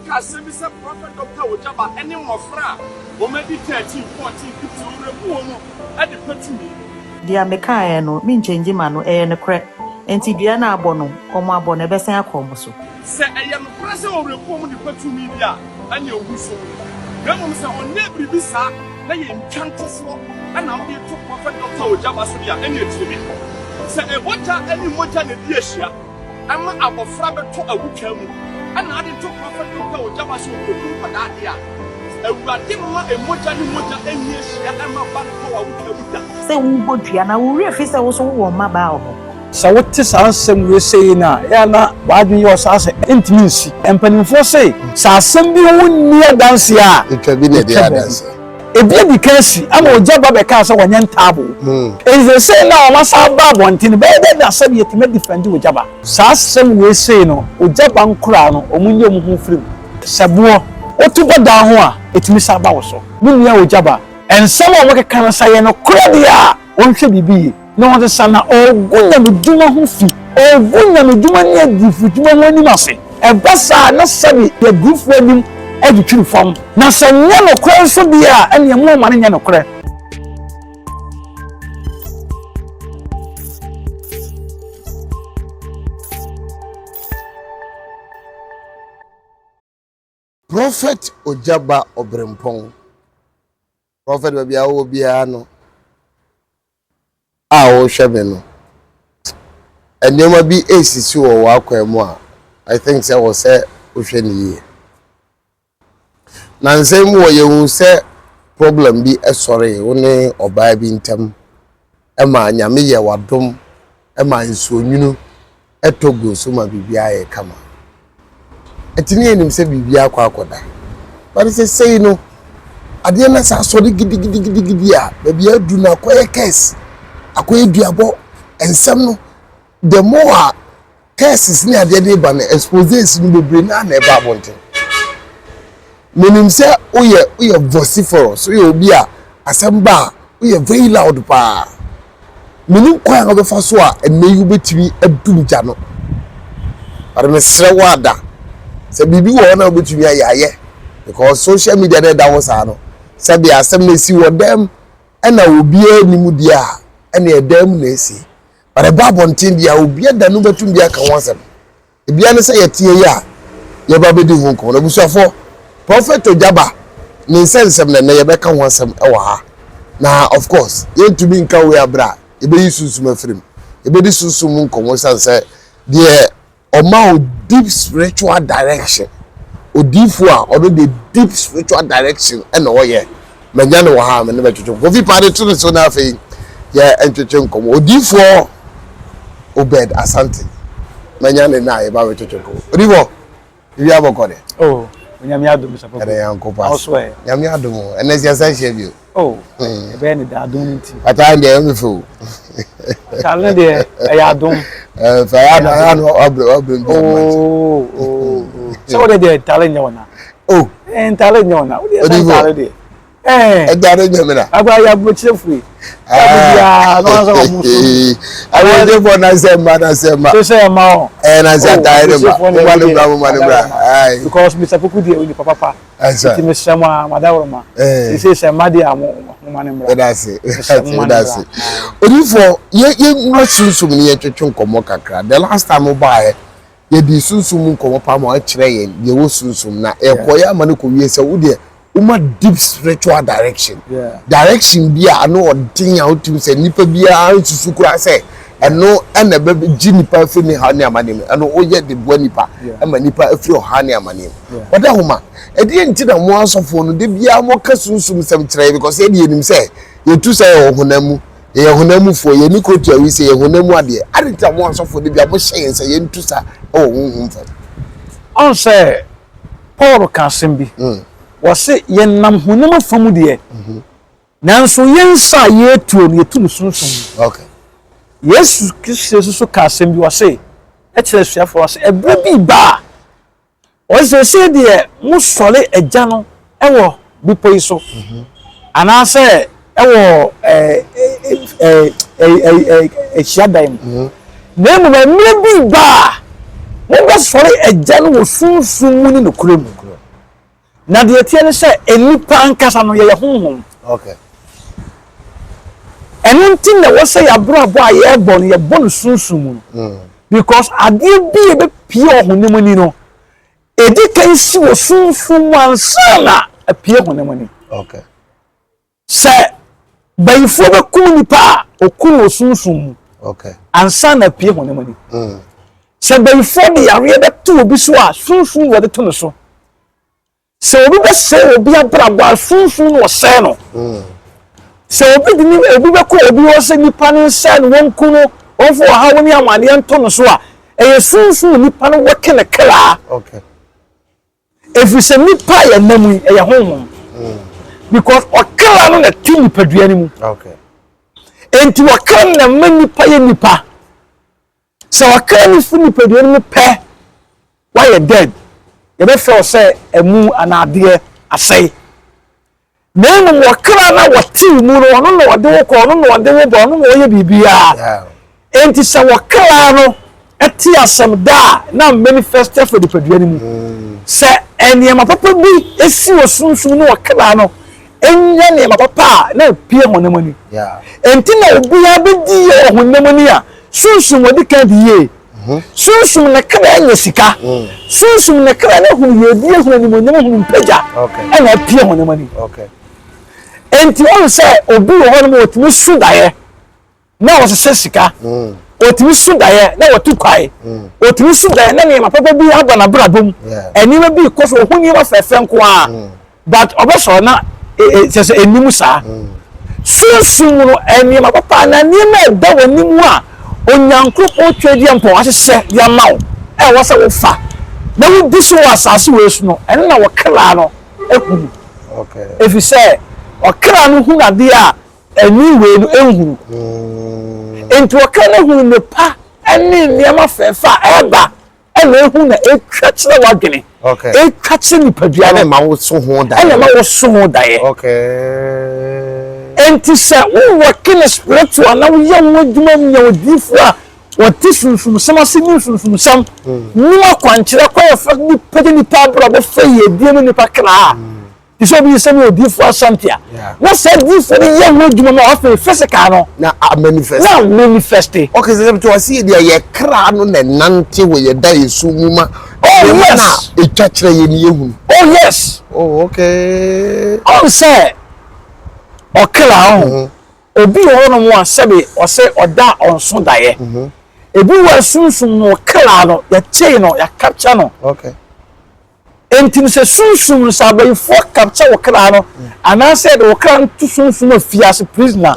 Aka asɛm bi sɛ Prɔfɛt Dɔkta Ojaba ne mmɔfra a wɔadi 13, 14, 15 ɔrebu wɔn de pɛ tumi. Deɛ mekaeɛ no, menkyɛngyi ma no, ɛyɛ nokorɛ. Enti dua no a abɔ no, wɔabɔ no, ɛbɛsan akɔ wɔn so. Sɛ ɛyɛ nokorɛ sɛ ɔrebu wɔn de pɛ tumi deɛ a, ɛnneɛ ɔwu so. Na mmom sɛ ɔnyɛɛ biribi saa na yɛntwa ntosoɔ na wode reto Prɔfɛt Dɔkta Ojaba so deɛ a, ɛnneɛ tie me. Sɛ mogya ne mogya na ɛdi ahyia, Ɛma abɔfra bɛtɔ awotwaa mu na ade to prɔfɛt no pɛ ogya ba sɛ ɔkɔku nkwadaa deɛ a, Awurade mma mogya ne mogya nni ahyia mma ba ntɔ w'awotwaa mu da. Sɛ worebɔ dua na wo werɛ fi sɛ wo nso wowɔ mmabaa wɔ hɔ. Sɛ wote saa nsɛm wei sei no a, ɛyɛ a na w'adwene yɛ wo saa sɛ ɛntumi nsi. Mpanimfoɔ se, sɛ asɛm bi ho nni adanseɛ a, Ɛtwa bi na ɛdi ɛtwa baabi. adanseɛ. Ebi adi kan asi ama ogya ba bɛkaa sɛ wɔnyɛ ntaaboo. Enti seesei no a wɔasan aba abɔnten no, bɛyɛ dɛn na sɛbe yɛatumi adifɛnde ogya ba? Saa asɛm wei sei no, ogya ba nkoraa no, wɔnyi wɔn ho mfiri mu. Sɛ boɔ, woto bɔ dan ho a, ɛtumi san ba wo so. Me nua ogya ba, nsɛm a wɔkeka no, sɛ ɛyɛ nokorɛ deɛ a, wɔnhwɛ biribi yie. Na ɔsesa na ɔregu nyamedwuma ho fi, ɔregu nyamedwuma ne adiyifodwuma ho anim ase. Ɛba saa a, na sɛbe adiyifo anim adwitwiri fam. Na sɛ ɛnyɛ nokorɛ nso deɛ a, ɛnneɛ momma no nyɛ nokorɛ. Prophet Ogyaba Obrempong, Prophet baabi a wowɔ biara no a wohwɛ me no, nneɛma bi resisi wɔ w'akwan mu a I think sɛ wɔ sɛ wohwɛ no yie. Nansa yi mu wɔ yɛhu sɛ problem bi sɔree wo ne ɔbaa bi ntam ma Nyame yɛ w'adom ma nsuonwunu tɔ gu so ma biribiara yɛ kama. Ɛti ne yɛnim sɛ biribiara akɔ akɔda. But sesei no, adeɛ no sɛ asɔre gidigidigidigidi a, baabi a adu no akɔyɛ curse, akɔyɛ duabɔ, nsɛm no, the more a curses ne adeɛ de ba no, exposes no bebree naa na ɛba abɔnten. Menim sɛ woyɛ woyɛ vociferous, woyɛ obi a asɛm ba a woyɛ very loud paa. Menim kwan a wobɛfa so a ɛnnɛ yi wobɛtumi adum gya no. But mesrɛ wo ada, sɛ biribi wɔ hɔ na wobɛtumi ayɛ ayɛ because social media na ɛda hɔ saa no, sɛdeɛ asɛm no ɛsi wɔ dɛm ɛna obiara nim deɛ a ɛne ɛdan mu na ɛsi. But ɛba abɔnten deɛ a obiara da no bɛtum bi aka ho asɛm. Ebia ne sɛ yɛteɛ yi a yɛba bɛdi ho nkɔmmɔ no. Abusuafoɔ, Prɔfɛt Ogyaba ne nsɛnsɛm na ɛnnɛ yɛbɛka ho asɛm wɔ ha. Na of course, yɛntumi nka wei aberɛ a yɛbɛyi sunsum afiri mu. Yɛbɛdi sunsum mu nkɔmmɔ ɛsiane sɛ deɛ ɔma wo deep spiritual direction, odiyifoɔ a ɔno deɛ deep spiritual direction ɛna ɔyɛ. Manya no wɔ ha a me ne bɛtwetwe. Kofi paa de to ne so na afei yɛ ntwetwe nkɔmmɔ. Odiyifoɔ Obed Asante. Manya ne na yɛba bɛtwetwe nkɔmmɔ. Odiyifoɔ, biribi abɔkɔ de. Oh, Onyame adom sɛ papa. Ɛdɛ Nyankopɔn ase. Nyame adom o. Ɛnɛ sɛ yɛsan hyia bio. Oh, ɛbɛyɛ ne da adom no nti. Ata deɛ ɛyɛ me fɛ o. Atare no deɛ ɛyɛ adom. Ɛɛ fɛ ayɛ ano ayɛ ano wabrɛ wabrɛ bi ama nti. Oh, oh, oh. Sɛ wode deɛ ntare nyɛ wo na. Oh. Eh, ntare nyɛ wo na. Wode ɛsɛ ntare deɛ. Eh. Ntare nyɛ me na. Agba yɛ aburokyire fue. Ɛɛ na wɔn sɛ wɔn so. Aburokyire na sɛ mma na sɛ mma. So sɛ mma o. Ɛɛ na sɛ atare ne mma. Mo ma ne bra mo ma ne bra. Ayi. Because Mr. Poku deɛ onipa papa. Ɛsɛ. Nti mesrɛ mo a madaworo ma. Sese sɛ mma deɛ a mo mo ma ne mmra. Ɛda ase. Ɛda ase. Odiyifoɔ yɛ yɛ nwura sunsum ne yɛn twetwe nkɔmɔ kakra. The last time mo baayɛ yɛdii sunsum mu nkɔmmɔ paa ma ɔkyerɛ yɛn deɛ ɛwɔ sunsum na ɛkɔyɛ ama no kɔwie sɛ wo deɛ woma deep spiritual direction direction bi a ano ɔden a wotumi sɛ nipa biara nsusu koraa sɛ ɛno ɛna ɛbɛgye nipa afiri ne haw ne amaneɛ mu ɛno woyɛ de boa nipa ɛma nipa afiri ɔhaw ne amaneɛ mu ɔda homa ɛdeɛ nti na mo asɔfoɔ no de biara moka sunsum sɛm kyerɛ yɛ because yɛde yɛnim sɛ yɛtu sɛ yɛwɔ honam mu Yɛyɛ honam mufoɔ, yɛn ani kɔ tua wii sɛ yɛyɛ honam mu adeɛ. Adɛn nti na mo asɔfoɔ da biara mohyɛ yɛn sɛ yɛntu sa wɔ honhom fam? Ɔn sɛ Paul ka asɛm bi, ɔse yɛnam honam afa mu deɛ, nanso yɛn nsa a yɛtuo no, yɛtu no sunsum mu. Okay. Yesu Kristo nso ka asɛm bi, ɔse, ɛkyerɛ asuafoɔ, ɔse ɛberɛ bi reba a, Ɔse seesei deɛ mosɔre Agya no wɔ bepɔ yi so, anaasɛ wɔ hyiadan mu, na mmom mmerɛ bi reba a mobɛsɔre Agya no wɔ sunsum mu ne nokorɛ mu. Na deɛ ɛteɛ ne sɛ, nnipa ankasa no, yɛyɛ honhom. Okay. Ɛno nti na ɛwɔ sɛ yɛabrabɔ a yɛrebɔ no, yɛbɔ no sunsum mu no. Because adeɛ bi a ɛbɛpue ɔhonam ani no, ɛdi kan si wɔ sunsum mu ansa na apue honam ani. Okay. Sɛ bayifoɔ bɛkum nipa a, ɔku no wɔ sunsum mu okay. ansa na apue honam ani. Sɛ bayifoɔ de yareɛ bɛto obi so a, sunsum na wɔde to no so. Sɛ obi bɛsɛe obi abrabɔ a, sunsum na ɔsɛe no. Sɛ obi de ne obi bɛkɔ obi hɔ sɛ nipa no nsɛe no, wɔnku no, wɔmfa ɔhaw ne amaneɛ nto no so a, ɛyɛ sunsum na nipa no wɔke ne kra. Okay. Ɛfiri sɛ nipa a yɛnam yi ɛyɛ honhom. Because ɔkra no na ɛte nipadua no mu. Okay. Enti ɔkra no na ɛma nipa yɛ nipa. Sɛ ɔkra no fi nipadua no mu pɛ, wayɛ dead. Yɛbɛfrɛ wo sɛ ɛmu anaa adeɛ asɛe. Na mmom ɔkra no a wɔte wo mu no, ɔno na ɔde wo kɔ, ɔno na ɔde wo ba, ɔno na ɔyɛ biribiara. Enti sɛ ɔkra no te asɛm da a, na manifest afa nipadua no mu. Mm. Sɛ nneɛma papa bi si wɔ sunsum ne ɔkra no nya nneɛma papa a, na epie honam ani. Enti na obiara bɛdi yie wɔ honam ani a, sunsum wɔde kan di yie. Sunsum ne kra nya sika. Sunsum ne kra no hunu yiedie, hunu animuonyam, hunu mpagya, ɛna apue honam ani. Enti wɔn sɛ obi wɔ hɔ nom ɔtumi so daeɛ na ɔsesɛ sika, ɔtumi so daeɛ na wɔtu kwae, ɔtumi so daeɛ na nneɛma papa bi aba n'abrabɔ mu, nneɛma bi kɔ so, ɔhu nneɛma fɛfɛ nko ara. But ɔbɛsɔre na kyerɛ sɛ ɛnnim saa. Sunsum mu no, nneɛma papa anaa nneɛma a ɛda w'anim a Onyankopɔn Tweaduampɔn ahyehyɛ de ama wo a ɛwɔ sɛ wofa na wodi so wɔ asase wei so no, ɛno na ɔkra no hunu. Ɛfiri sɛ ɔkra no hunu adeɛ a ani wei no nhunu. Enti ɔkra no hunu nnepa ne nneɛma fɛɛfɛ a ɛreba ɛna ehu na etwa kyerɛ w'adwene etwa kyerɛ nipadua no ɛna ɛma woso ho daeɛ ɛna ɛma woso ho daeɛ enti sɛ wowɔ kene spiritual na woyɛ ho adwuma nya odiifo a wɔte sunsumsɛm ase nim sunsumsɛm hmm. nim akwankyerɛ kwan yɛfa nipa de nipa abrabɔ fɛ yiedie ne nipa kra hmm. Te sɛ obi sɛ ne odiyifoɔ Asante a, na saa diyifoɔ no yɛ ho adwuma ma afei physical no. Na a manifest. Na manifest. Okay, sɛ sɛ ɔsi yɛ deɛ yɛ kra no na ɛnante wɔ yɛ da yɛ su mu ma. Oh yes. Na etwa kyerɛ yɛ ni yɛ hunu. Oh yes. Oh okay. Ɔn sɛ ɔkra ɔho. Mm-hmm. Obi wɔ hɔnom a sɛbe ɔsɛ ɔda ɔnso daeɛ. Mm-hmm. Ebi wɔ asunsum no ɔkra no yɛkyee no yɛakapkya no. Okay. Enti no sɛ sunsum no, sɛ abayifoɔ capture wo kra no, anaasɛ yɛde wo kra no to sunsum afiase, prisoner,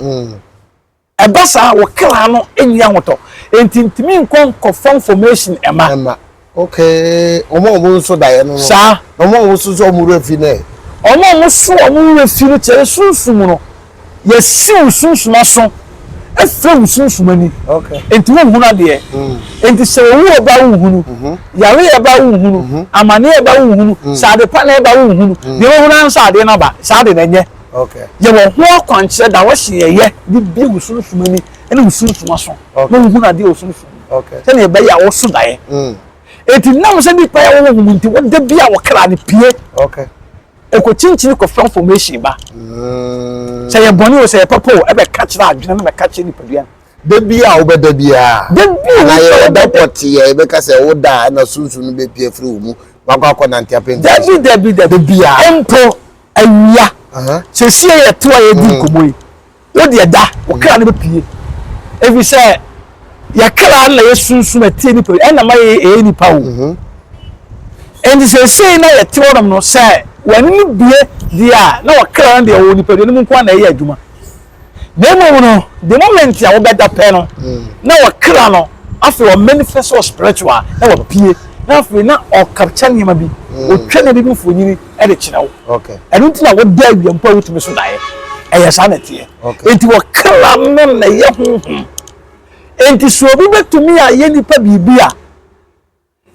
ɛba saa wo kra no nni ahotɔ. Enti ntumi nkɔ nkɔfa information ɛma. Ɛma. Okay. Wɔn a wɔn nso daeɛ no no. Saa. Na wɔn a wɔn nso wɔn werɛ fi no ɛ? Wɔn a wɔn so wɔn werɛ fi no kyerɛ sunsum no. Yɛasi wo sunsum aso afira wo sunsum ani, enti wonhunu adeɛ. Enti sɛ owuo ba a wonhunu, yareɛ ba a wonhunu, amaneɛ ba a wonhunu, sɛ ade pa na ɛba a wonhunu. Deɛ wobɛhunu ara ne sɛ adeɛ no aba, saa ade no ɛnyɛ. Yɛwɔ ho akwankyerɛ da wɔhyɛ yɛyɛ de bue wo sunsum ani ne wo sunsum aso na wohunu adeɛ wɔ sunsum mu sɛdeɛ ɛbɛyɛ a woso daeɛ. Enti nam sɛ nnipa yɛ honhom nti, wo da bi a wo kra no pue. Ɛkɔkyinkyini kɔfa information ba. Sɛ yɛ bɔne o, sɛ yɛ papa o, ɛbɛka kyerɛ adwene no, bɛka kyerɛ nipadua no. Da bi a wobɛda biara. Da bi a Anaa yɛwɔ da pɔtee a yɛbɛka sɛ woda a ɛna sunsum no bɛpue afiri wo mu wakɔ akɔnante apɛ Dabi, dabi, dabi. Da biara. Mpo awia. Seesei yɛte hɔ a yɛredi nkɔmmɔ yi. Wo deɛ da, wo kra no bɛpue. Ɛfiri sɛ yɛ kra no na yɛ sunsum ɛteɛ nipa, ɛna ma yɛ ɛyɛ nipa o. Mhm. Enti seesei na yɛte hɔnom no, sɛ w'ani no bue deɛ a, na ɔkra no deɛ ɔwɔ nipadua no mu nko ara na ɛyɛ adwuma. Na mmom no, the moment a wobɛda pɛ no, mm. na ɔkra no afei ɔmanifest wɔ spiritual na wapue na afei na ɔkapkya nneɛma bi, mm. ɔtwa nneɛma bi mfonini de kyerɛ wo. Ɛno nti na woda awia mpo a wotumi so daeɛ. Ɛyɛ saa na ɛteɛ. Enti wɔkra no na ɛyɛ honhom. Enti sɛ obi bɛtumi ayɛ nipa biribi a,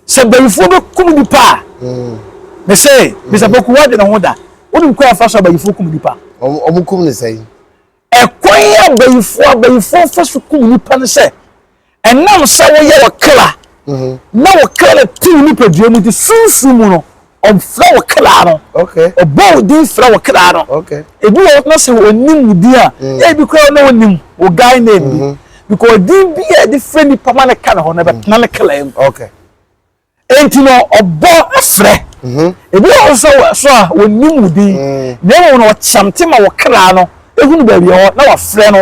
sɛ bayifoɔ bɛkum nipa a, mm. mese, Mr. Poku, woadwene ho da. Wonim kwan a ɛfa so a bayifoɔ kum nipa? Wɔn kum ne sɛn? Ɛkwan a bayifoɔ abayifoɔ fa so kum nipa ne sɛ, ɛnam sɛ woyɛ ɔkra mhm. na ɔkra no tew nipadua mu nti sunsum mu no. Ɔfrɛ wo kra no. Ɔbɔ wo din frɛ wo kra no. Ebi wɔ na sɛ ɔnim wo din a, mm. ebi koraa na ɔnim wo guy name bi. Mm-hmm. Because din bi a yɛde frɛ nipa ma ne ka ne hɔ no ɛbɛtena ne kra mu. Enti no ɔbɔ frɛ. Mm-hmm. Ebi wɔ nso so a ɔnim wo din. Mm. Na mmom no ɔkyɛmte ma wo kra no ehunu baabi ɛwɔ na wafrɛ no.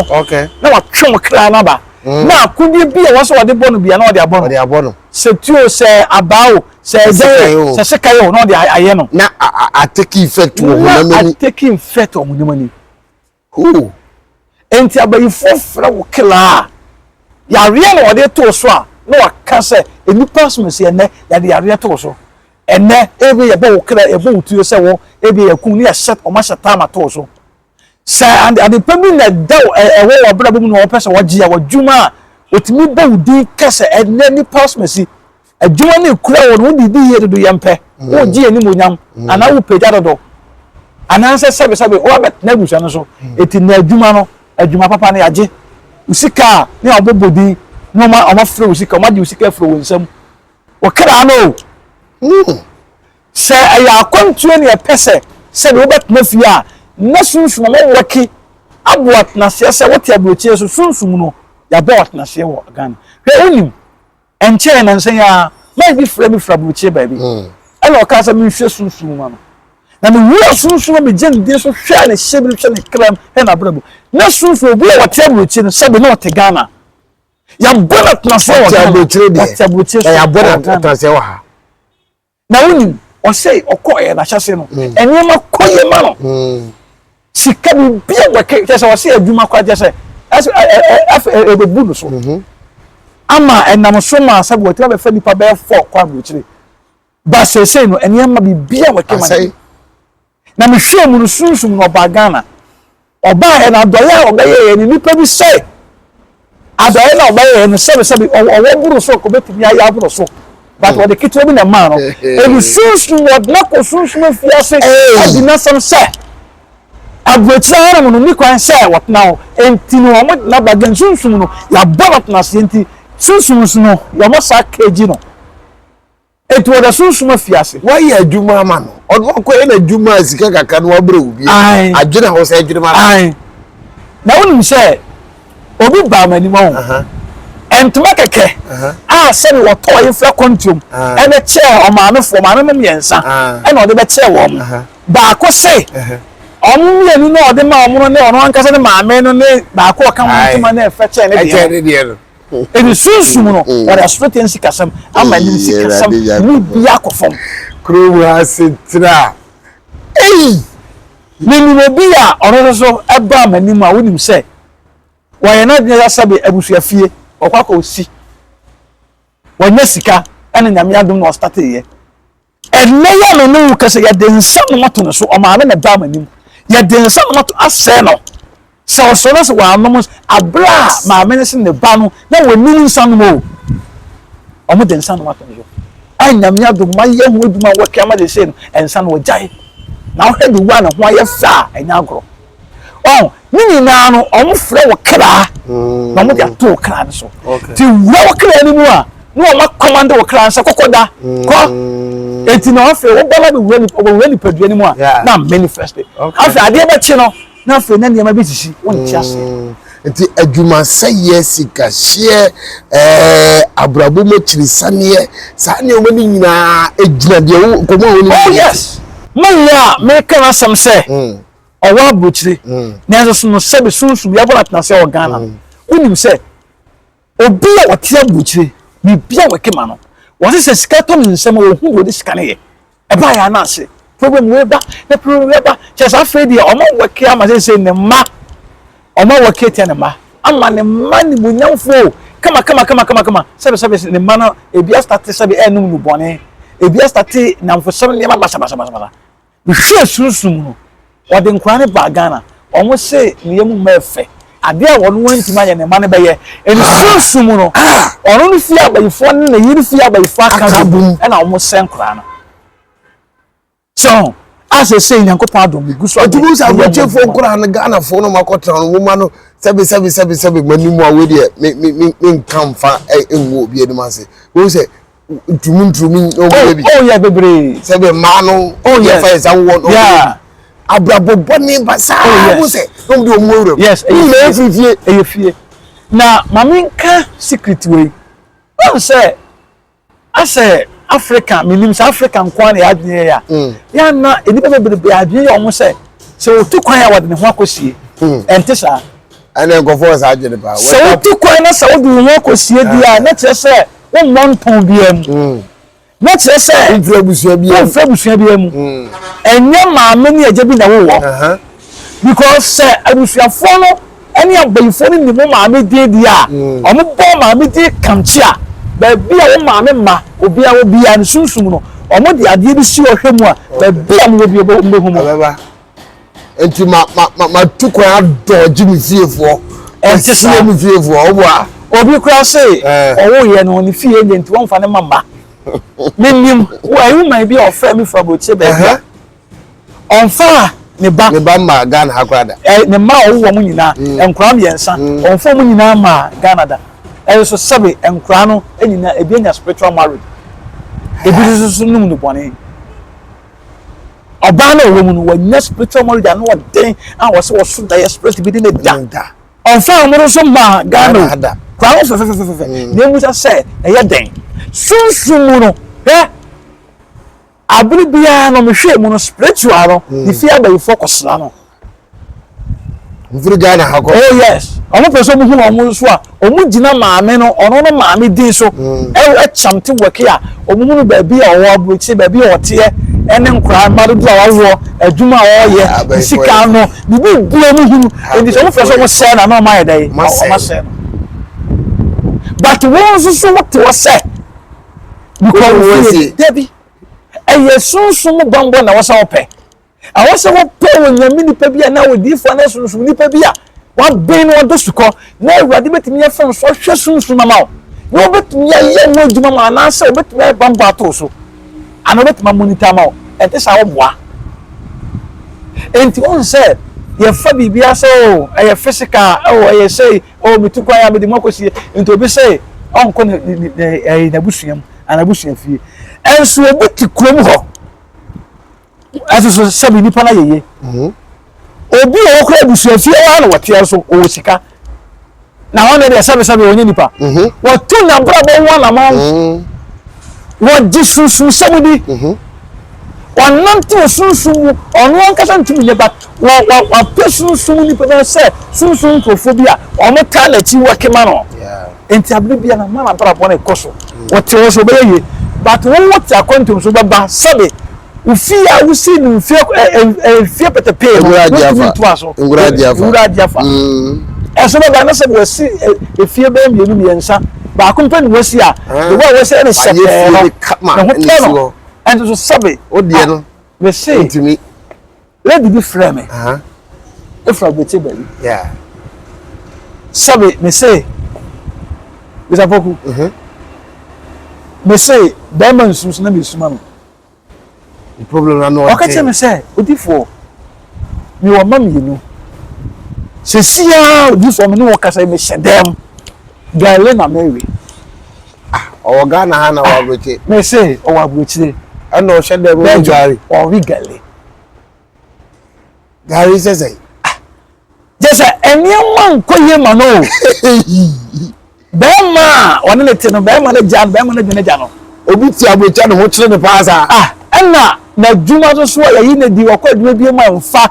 Na watwe wo kra no aba. Mm. Na akodeɛ bi a ɛwɔ sɛ ɔde bɔ no bia na ɔde abɔ no. Sɛ tuo sɛ abaa o sɛ ɛgya o sɛ sekan o na ɔde ayɛ no. Na atake effect wɔ honam ani. Na atake effect wɔ honam ani. Hoo. Enti abayifoɔ frɛ wo kra a, yareɛ na wɔde to so a, na waka sɛ nnipa asomasi ɛnɛ yɛde yareɛ to so. Ɛnɛ ebi yɛbɔ wo kra yɛbɔ wo tuo sɛ wo ebi yɛkum ne yɛhyɛ wɔn ahyɛ taama to so. Sɛ ade ade pa bi na ɛda ɛwɔ w'abrabɔ mu na wɔpɛ sɛ wɔgye a w'adwuma a wɔtumi bɔ wo din ka sɛ ɛnɛ nnipa asomasi adwuma no ekura wɔ no wode di yie dodo yɛmpɛ mm. wogye animuonyam mm. anaa wopagya dodo anaasɛ sɛbesɛbe woabɛtena abusua no so mm. eti na adwuma no adwuma papa no yɛagye wo sika a ne a wɔbɔbɔ din na wɔma wɔafrɛ wo sika wɔagye wo sika afiri wo nsam wo kra no o sɛ ɛyɛ akwantuo ne ɛpɛ sɛ sɛde wobɛtena fie a na sunsum ɔmo wɔke aboa tenaseɛ sɛ wote aburokyie so sunsum no yɛabɔ wɔ tenaseɛ wɔ Ghana hwɛ wonim Ɛnkyɛe, nnansa yi ara, man bi frɛɛ me firi aburokyire baabi, ɛna ɔkaa sɛ menhwɛ sunsum ma no. Na mewuraa sunsum mu megyee ne din so hwɛɛ ne hyɛbere, hwɛɛ ne kra mu, hwɛɛ n'abrabɔ. Na sunsum, obi a ɔte aburokyire no, sɛbe na ɔte Ghana. Yɛabɔ no atenaseɛ wɔ Ghana. Ɔte aburokyire so wɔ Ghana. Na wonim, ɔsɛe ɔkɔɔeɛ n'ahyɛse no, mm. nneɛma kɔ yie ma no. Mm. Sika biribi a wɔke kyɛ sɛ ɔsɛ adwuma koraa kyɛ sɛ ɛsɛ ɛfɛ ɛbɛbu no so. Mm-hmm. Ama ɛnam so ma sɛ wɔtumi abɛfa nipa bɛyɛ fɔ kɔ aburokyire. Ba seesei no nneɛma biribi a wɔke ma no. Na mehwɛɛ mu no sunsum no ɔbaa Ghana. Ɔbaeɛ no adɔeɛ a ɔbɛyɛeɛ no nnipa bi sɛ adɔeɛ no a ɔbɛyɛeɛ no sɛbesɛbe ɔwɔ boro so ɔbɛtumi ayɛ aboro so but hmm. ɔde ketewa bi na ɛmaa no. Ɛnu sunsum wɔde no akɔ sunsum afiase adi n'asɛm sɛ aburokyire hanom no ni kwan sɛ wɔtena hɔ nti no wɔn de n'aba gan sunsum no yɛabɔ no tena aseɛ nti sunsum so no wɔn saa kegyi no. Enti wɔda sunsum afiase. Woayɛ adwuma ama no. Ɔno akɔyɛ n'adwuma a sika kakra no wabrɛ wo bi. Adwene a wo sɛ adwene ma no. Ae. Na wonim sɛ obi baa m'anim ɔho. Ntoma kɛkɛ a sɛbe wɔtɔɔ yi fira kɔntuom ɛbɛ kyɛɛ ɔmaamefoɔ, ɔmaame mo mmiɛnsa ɛna ɔde bɛkyɛɛ wɔn. Baako se wɔn mmienu na ɔde ma wɔn no ne ɔno ankasa ne maame no ne baako ɔka ho ntoma na ɛfɛ kyɛɛ ne deɛ no. Ɛdi sunsum no mm. wɔde asopɛtɛ nsikasɛm ama anim sikasɛm ne bi akɔ fam. Kurom ha asetena. Ei! Menim obi a ɔno nso so ɛbaa m'anim a wonim sɛ wɔyɛ n'adwene yɛ sɛbe abusua fie ɔkɔ akɔ osi wɔnyɛ sika ɛna nyame adom na ɔstateeɛ Ɛnnɛ yi a me ne wo kasa yɛde nsa nom ato ne so, ɔmaame na ɛbaa m'anim. Yɛde nsa nom ato asɛe no. Sɛ ɔsɔre na sɛ wanom abere a maame no se ne ba no na wɔnim nsa nom o. Wɔn de nsa nom ato ne so. A nyame adom mayɛ ho adwuma wɔtwe ama de sei no, nsa no wɔgyae. Na wohwɛ de wu a ne ho ayɛ fɛ a ɛnyɛ agorɔ. Ɔn, ne nyinaa no, wɔn frɛ wo kra na wɔn de ato wo kra no so. Ti wura wo kra no mu a, na wɔn akɔmande wo kra no sɛ kɔkɔ da, kɔ. Mm. Eti na afei wo ba na bɛwura nipa, wɔwura nipadua no mu a, na manifest. Afei adeɛ bɛkye no, na afei na nneɛma bi sisi, wɔn ti aseɛ. Mm. Nti adwumasɛeɛ, sikahyeɛ, ɛɛ abrabɔ mu akyirisaneɛ, saa nneɛma no nyinaa gyina deɛ wo nkɔmɔ a wo ne. Oh yes, mo yɛ a meka n'asɛm sɛ. Mm. ɔwɔ aburokyire mm. nanso so no sɛbi sunsun yɛabɔ no atenase wɔ Ghana no mm. wonim sɛ obi a ɔte aburokyire biribi a wɔke ma no wɔse sɛ sika tɔ ne nsam a wɔhu deɛ ɔde sika no yɛ ɛba yɛ ana ase problem wei ba na problem wei ba kyerɛ sɛ afei deɛ ɔma wɔke ama sɛ sɛ ne mma ɔma wɔke tia ne mma ama ne mma nimonyamfoɔ kama kama kama kama kama sɛbi sɛbi ne mma no ebi astate sɛbi ɛnum no bɔne ebi astate namfosɛm nneɛma basabasabasa Mehwɛɛ sunsum no, wɔde nkwadaa no baa Ghana. Wɔn se ne yam mma ɛfɛ. Adeɛ a wɔn antumi anyɛ ne mma no bɛyɛ. Ɛne sunsum no, ɔno no fie abayifoɔ ne ne yere fie abayifoɔ aka bom ɛna wɔn sɛ nkwadaa no. So a sɛsɛ Nyankopɔn adom megu so ɔtumi sɛ aburokyefoɔ nkwadaa no Ghanafoɔ no makɔtena no nwoma no sɛbe sɛbe sɛbe sɛbe m'anim a wei deɛ me me me nka mfa ngu obi anim ase. Wohu sɛ. ntumi ntumi na wɔn yɛ bi. Oh yɛ bebree. Sɛbi mmaa no. Oh yes. Yɛfa yɛn nsa wɔ na wɔn yɛ bi. Abrabɔ bɔne ba saa. Oh yes. Mo sɛ na wɔn de wɔn wura mu. Yes ɛyɛ fie. Fie. Ɛyɛ fie. Na maame nka secret wei. Wɔn sɛ asɛ Africa menim sɛ Africa nko ara na yɛ adwene yɛ ya. Yɛn na nnipa bebrebe adwene yɛ wɔn sɛ sɛ otu kwan a wɔde ne ho akɔsie. Ɛnte saa. Ɛna nkɔfoɔ wɔ saa adwene paa. Sɛ wotu kwan na sɛ wode wo ho akɔsie deɛ a, na kyerɛ sɛ wommɔ ntɔn biara mu. Mm. Na kyerɛ sɛ womfiri abusua biara mu. Womfiri abusua biara mu. Mm. Ɛnyɛ maame ne agya bi na wowɔ. Because sɛ abusuafoɔ no ne abayifoɔ no nim wo maame din deɛ a, mm. wɔn bɔ maame din kamkye a, baabi a wo maame mma obiara wɔ biara no sunsum no, wɔn de adeɛ bi si ɔhwɛ mu a, baabi a mo wɔ bi wɔbɛhu mo. Nti ma ma ma ma tu kwan adɔgye me fiefoɔ. Ɛnte saa. Me fiefoɔ ɔbo a. Obi kura se ɔwo yɛ no ne fie nyɛ nti wɔnfa ne ma mma. Menim ɛyi woman bi a ɔfrɛ me fura aburokyire baabi a ɔnfa ne ba. Ne ba mma Ghana ha koraa da. Ɛ ne mma a ɔwo wɔn nyinaa nkwadaa mmiɛnsa ɔnfa wɔn nyinaa mma Ghana da. Ɛnso sɛbe nkwadaa no nyinaa ebi anya spiritual marriage ebi nso so nom nnubɔne. Ɔbaa no a ɔwɔ mu no, wanya spiritual marriage ano ɔden a wɔsɛ wɔso da yɛ spirit bi de ne da. Ɔnfa wɔn nso mmaa Ghana o. Kura ho fɛfɛfɛfɛfɛ. Mm. Na emu sɛ ɛyɛ dɛn. Sunsun mu no, hwɛ abere biara no mehwɛ mu no spiritual no, ne mm. fie abayifoɔ kɔsra no. Mfiri Ghana ha kɔ. Oh yes, wɔn pɛ sɛ wɔn hu wɔn nso a, wɔn gyina maame no, ɔno no maame din so, mm. ɛkyɛm te wɔke a, wɔn hunu baabi a ɔwɔ aburokyi, baabi a ɔteɛ, ɛne nkwadaa mma dodoɔ a wawoɔ, adwuma a ɔreyɛ, ne sika no, biribi bia wɔn hunu, nti sɛ wɔn fɛ sɛ wɔn sɛɛ na na wɔn ayɛ dɛ, wɔn asɛɛ no. But wɔn nso so wɔte hɔ sɛ, because wɔn fie, dabi, ɛyɛ sunsun bambɔ na wɔsɛ wɔpɛ. Ɛwɔ sɛ wɔpɛ Onyame nipa bi anaa odiyifoɔ anaa sunsum nipa bi a waben na ɔdɔ sukɔ na Awurade bɛtumi afa no so ahwɛ sunsum ama wo na wɔbɛtumi ayɛ ho adwuma ma anaasɛ wɔbɛtumi ayɛ bambɔ ato wo so anaa wɔbɛtumi amonita ama wo. Ɛnte saa wɔboa. Enti wɔn sɛ yɛfa biribiara sɛ o oh, ɛyɛ physical o oh, ɛyɛ sɛ o oh, metu kwan a mede mu akɔsie nti obi sɛ ɔnkɔ ne ne ne n'abusua mu anaa abusua fie ɛnso obi te kurom hɔ Ɛso so sɛbi nipa no ayɛ yie. Mhm. Obi wɔ hɔ koraa abusuafie hɔ ara na wɔteɛ nso ɔwɔ sika. Na hɔ no deɛ sɛbi sɛbi ɔnyɛ nipa. Mhm. Wɔtu n'abrabɔ ho anamɔn. Mhm. Wɔgye sunsunsɛm di. Wɔnante sunsum mu ɔno ankasa ntumi nyɛ but wɔ wɔ wɔapɛ sunsum nipa bi sɛ sunsum nkurɔfoɔ bi a wɔn taa n'akyi wɔkema no. Nti abere bia na man abrabɔ no kɔ so. Wɔte hɔ so wɔbɛyɛ yie but wo wote akwantum so bɛba sɛbe wo fie a wosii no mfie mfie pɛtɛpee no wontumi ntoa so. Nwura adi afa. Nwura adi afa. Ɛso bɛba na sɛ wɔasi efie bɛyɛ mmienu mmiɛnsa baako mpɛ na wɔasi a the way a wɔasi ɛne hyɛ pɛɛ no ne ho tɔ no ɛnso so sɛbe. O deɛ no. Mese. Ntumi. Lady bi frɛɛ me efiri aburokyire baabi. Sɛbe me se Mr. Poku. Mhm. Me se bɛrima nsu so na me suma no. Problem na no. Ɔka kyerɛ me sɛ odifoɔ me wɔ mma mmienu. Sɛsi ara odifoɔ me ne wɔ kasa me hyɛ dɛm. Gale na Mary. Ah, ɔwɔ Ghana ha na ɔwɔ aburokyire. Me se ɔwɔ aburokyire. Ɛna ɔhyɛ dɛm ɔwɔ gari. Ɔwe gale. Gari sɛ sɛ. Ah, gye sɛ nneɛma nkɔ yie ma no o. Bɛrima a ɔne ne te no, bɛrima no gya no, bɛrima no dwene gya no. Obi te aburokyire ne ho kyerɛ ne paa saa. Ah, ɛna n'adwuma nso so a yɛyi no di, ɔkɔ adwuma bi mu a mfa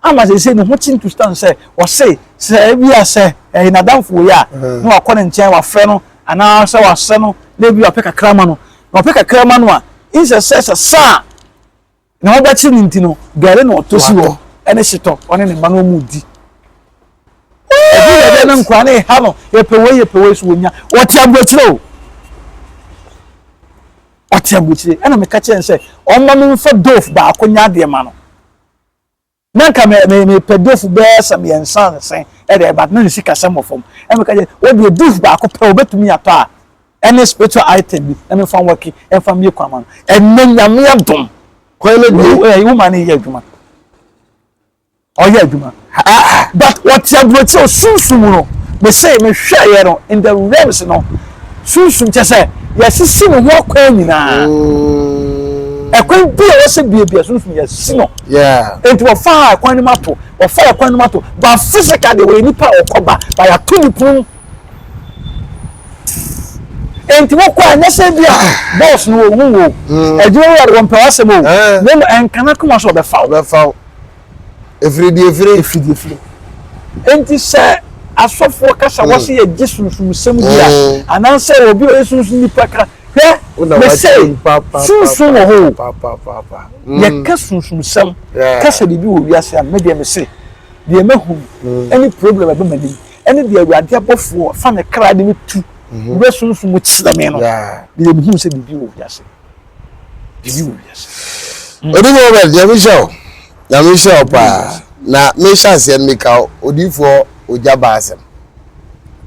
ama sɛ ne ho kye to stand sɛ ɔse sɛ ebi a sɛ ɛyɛ n'adamfo wei a na wakɔ ne nkyɛn wafrɛ no anaa sɛ wasɛ no na ebi wapɛ kakra ma no na ɔpɛ kakra ma no a nsɛ sɛ sɛ saa na wɔbɛkye no nti no gari na ɔtɔ si hɔ ɛne hyetɔ ɔne ne mma no ɔmu di ebi yɛ dɛ ne nkora ne ha no yɛpɛ wei yɛpɛ wei so wɔnya wɔte aburokyire o ɔte aburokyire ɛna meka kyerɛ no sɛ ɔmma me mfa dove baako nyɛ adeɛ ma no na nka me me mepɛ dove bɛyɛ sɛ mmiɛnsa nsen ɛde ɛba na ne sika sɛm wɔ fam ɛna meka kyerɛ wɔdeɛ dove baako pɛ wɔbɛtumi atɔ a ɛne spiritual item bi na mefa nwɔke ɛmfa mmie kwan ma no ɛnɛ nyame adom kwan no bie ɛɛ woma no yɛ adwuma ɔyɛ adwuma but wɔte aburokyire sunsum no mese mehwɛeɛ no in the realms no sunsum kyɛ sɛ Yɛasisi ne ho akwan nyinaa. Ɛkwan bi a ɛwɔ sɛ biabia sunsum yɛasi no. Enti wɔfaa ɛkwan no mu ato, wɔfaa ɛkwan no mu ato. But physical deɛ wɔyɛ nipa a ɔkɔ ba, but yɛato ne pono. Enti wokɔ a nyɛ sɛ bi a boss no wɔhu wo. Adwuma wura de wɔmpɛ w'asɛm o. Na mmom ɛnka n'akoma so ɔbɛfa wo. Ɔbɛfa wo. Efiri deɛ efiri. Efiri deɛ efiri. Enti sɛ asɔfoɔ kasa mm. wɔsi yɛ gye sunsumsɛm bi a mm. anaasɛ obi a ɔyɛ sunsum nipa ka hwɛ mese sunsum wɔ hɔ o mm. yɛka sunsumsɛm kasa biribi wɔ wiase a medeɛ mese deɛ mahu ɛne problem ɛbɛ m'anim ɛne deɛ awurade abɔfoɔ fa ne kra de me tu mm-hmm. wura sunsum kyerɛ me no deɛ mehu sɛ biribi wɔ wiase. Biribi wɔ wiase. Odiyifoɔ Robert, Nyame nhyira wo. Nyame nhyira wo paa. Na mehyɛ aseɛ no meka odiyifoɔ ogya ba asɛm.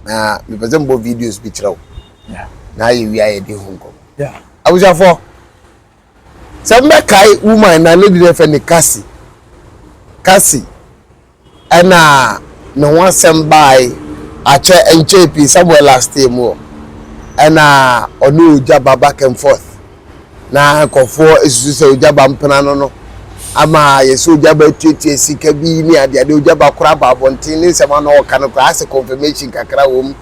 Na mepɛ sɛ mebɔ videos bi kyerɛ wo. Na ayɛ wie a yɛde ho nkɔmmɔ. Abusuafoɔ, sɛ mbɛkae woman na ne de fɛ ne Kasi. Kasi. Ɛna ne ho asɛm baae akyɛ ɛnkyɛɛ pii somewhere last year mu hɔ ɛna ɔne ogya ba back and forth na nkurɔfoɔ esusu sɛ ogya ba mpena no no ama yɛsɛ ogya ba atuatua sika bi ne adeade ogya ba koraa ba abɔnten ne nsɛm ano ɔka no koraa asɛ confirmation kakra wɔ mu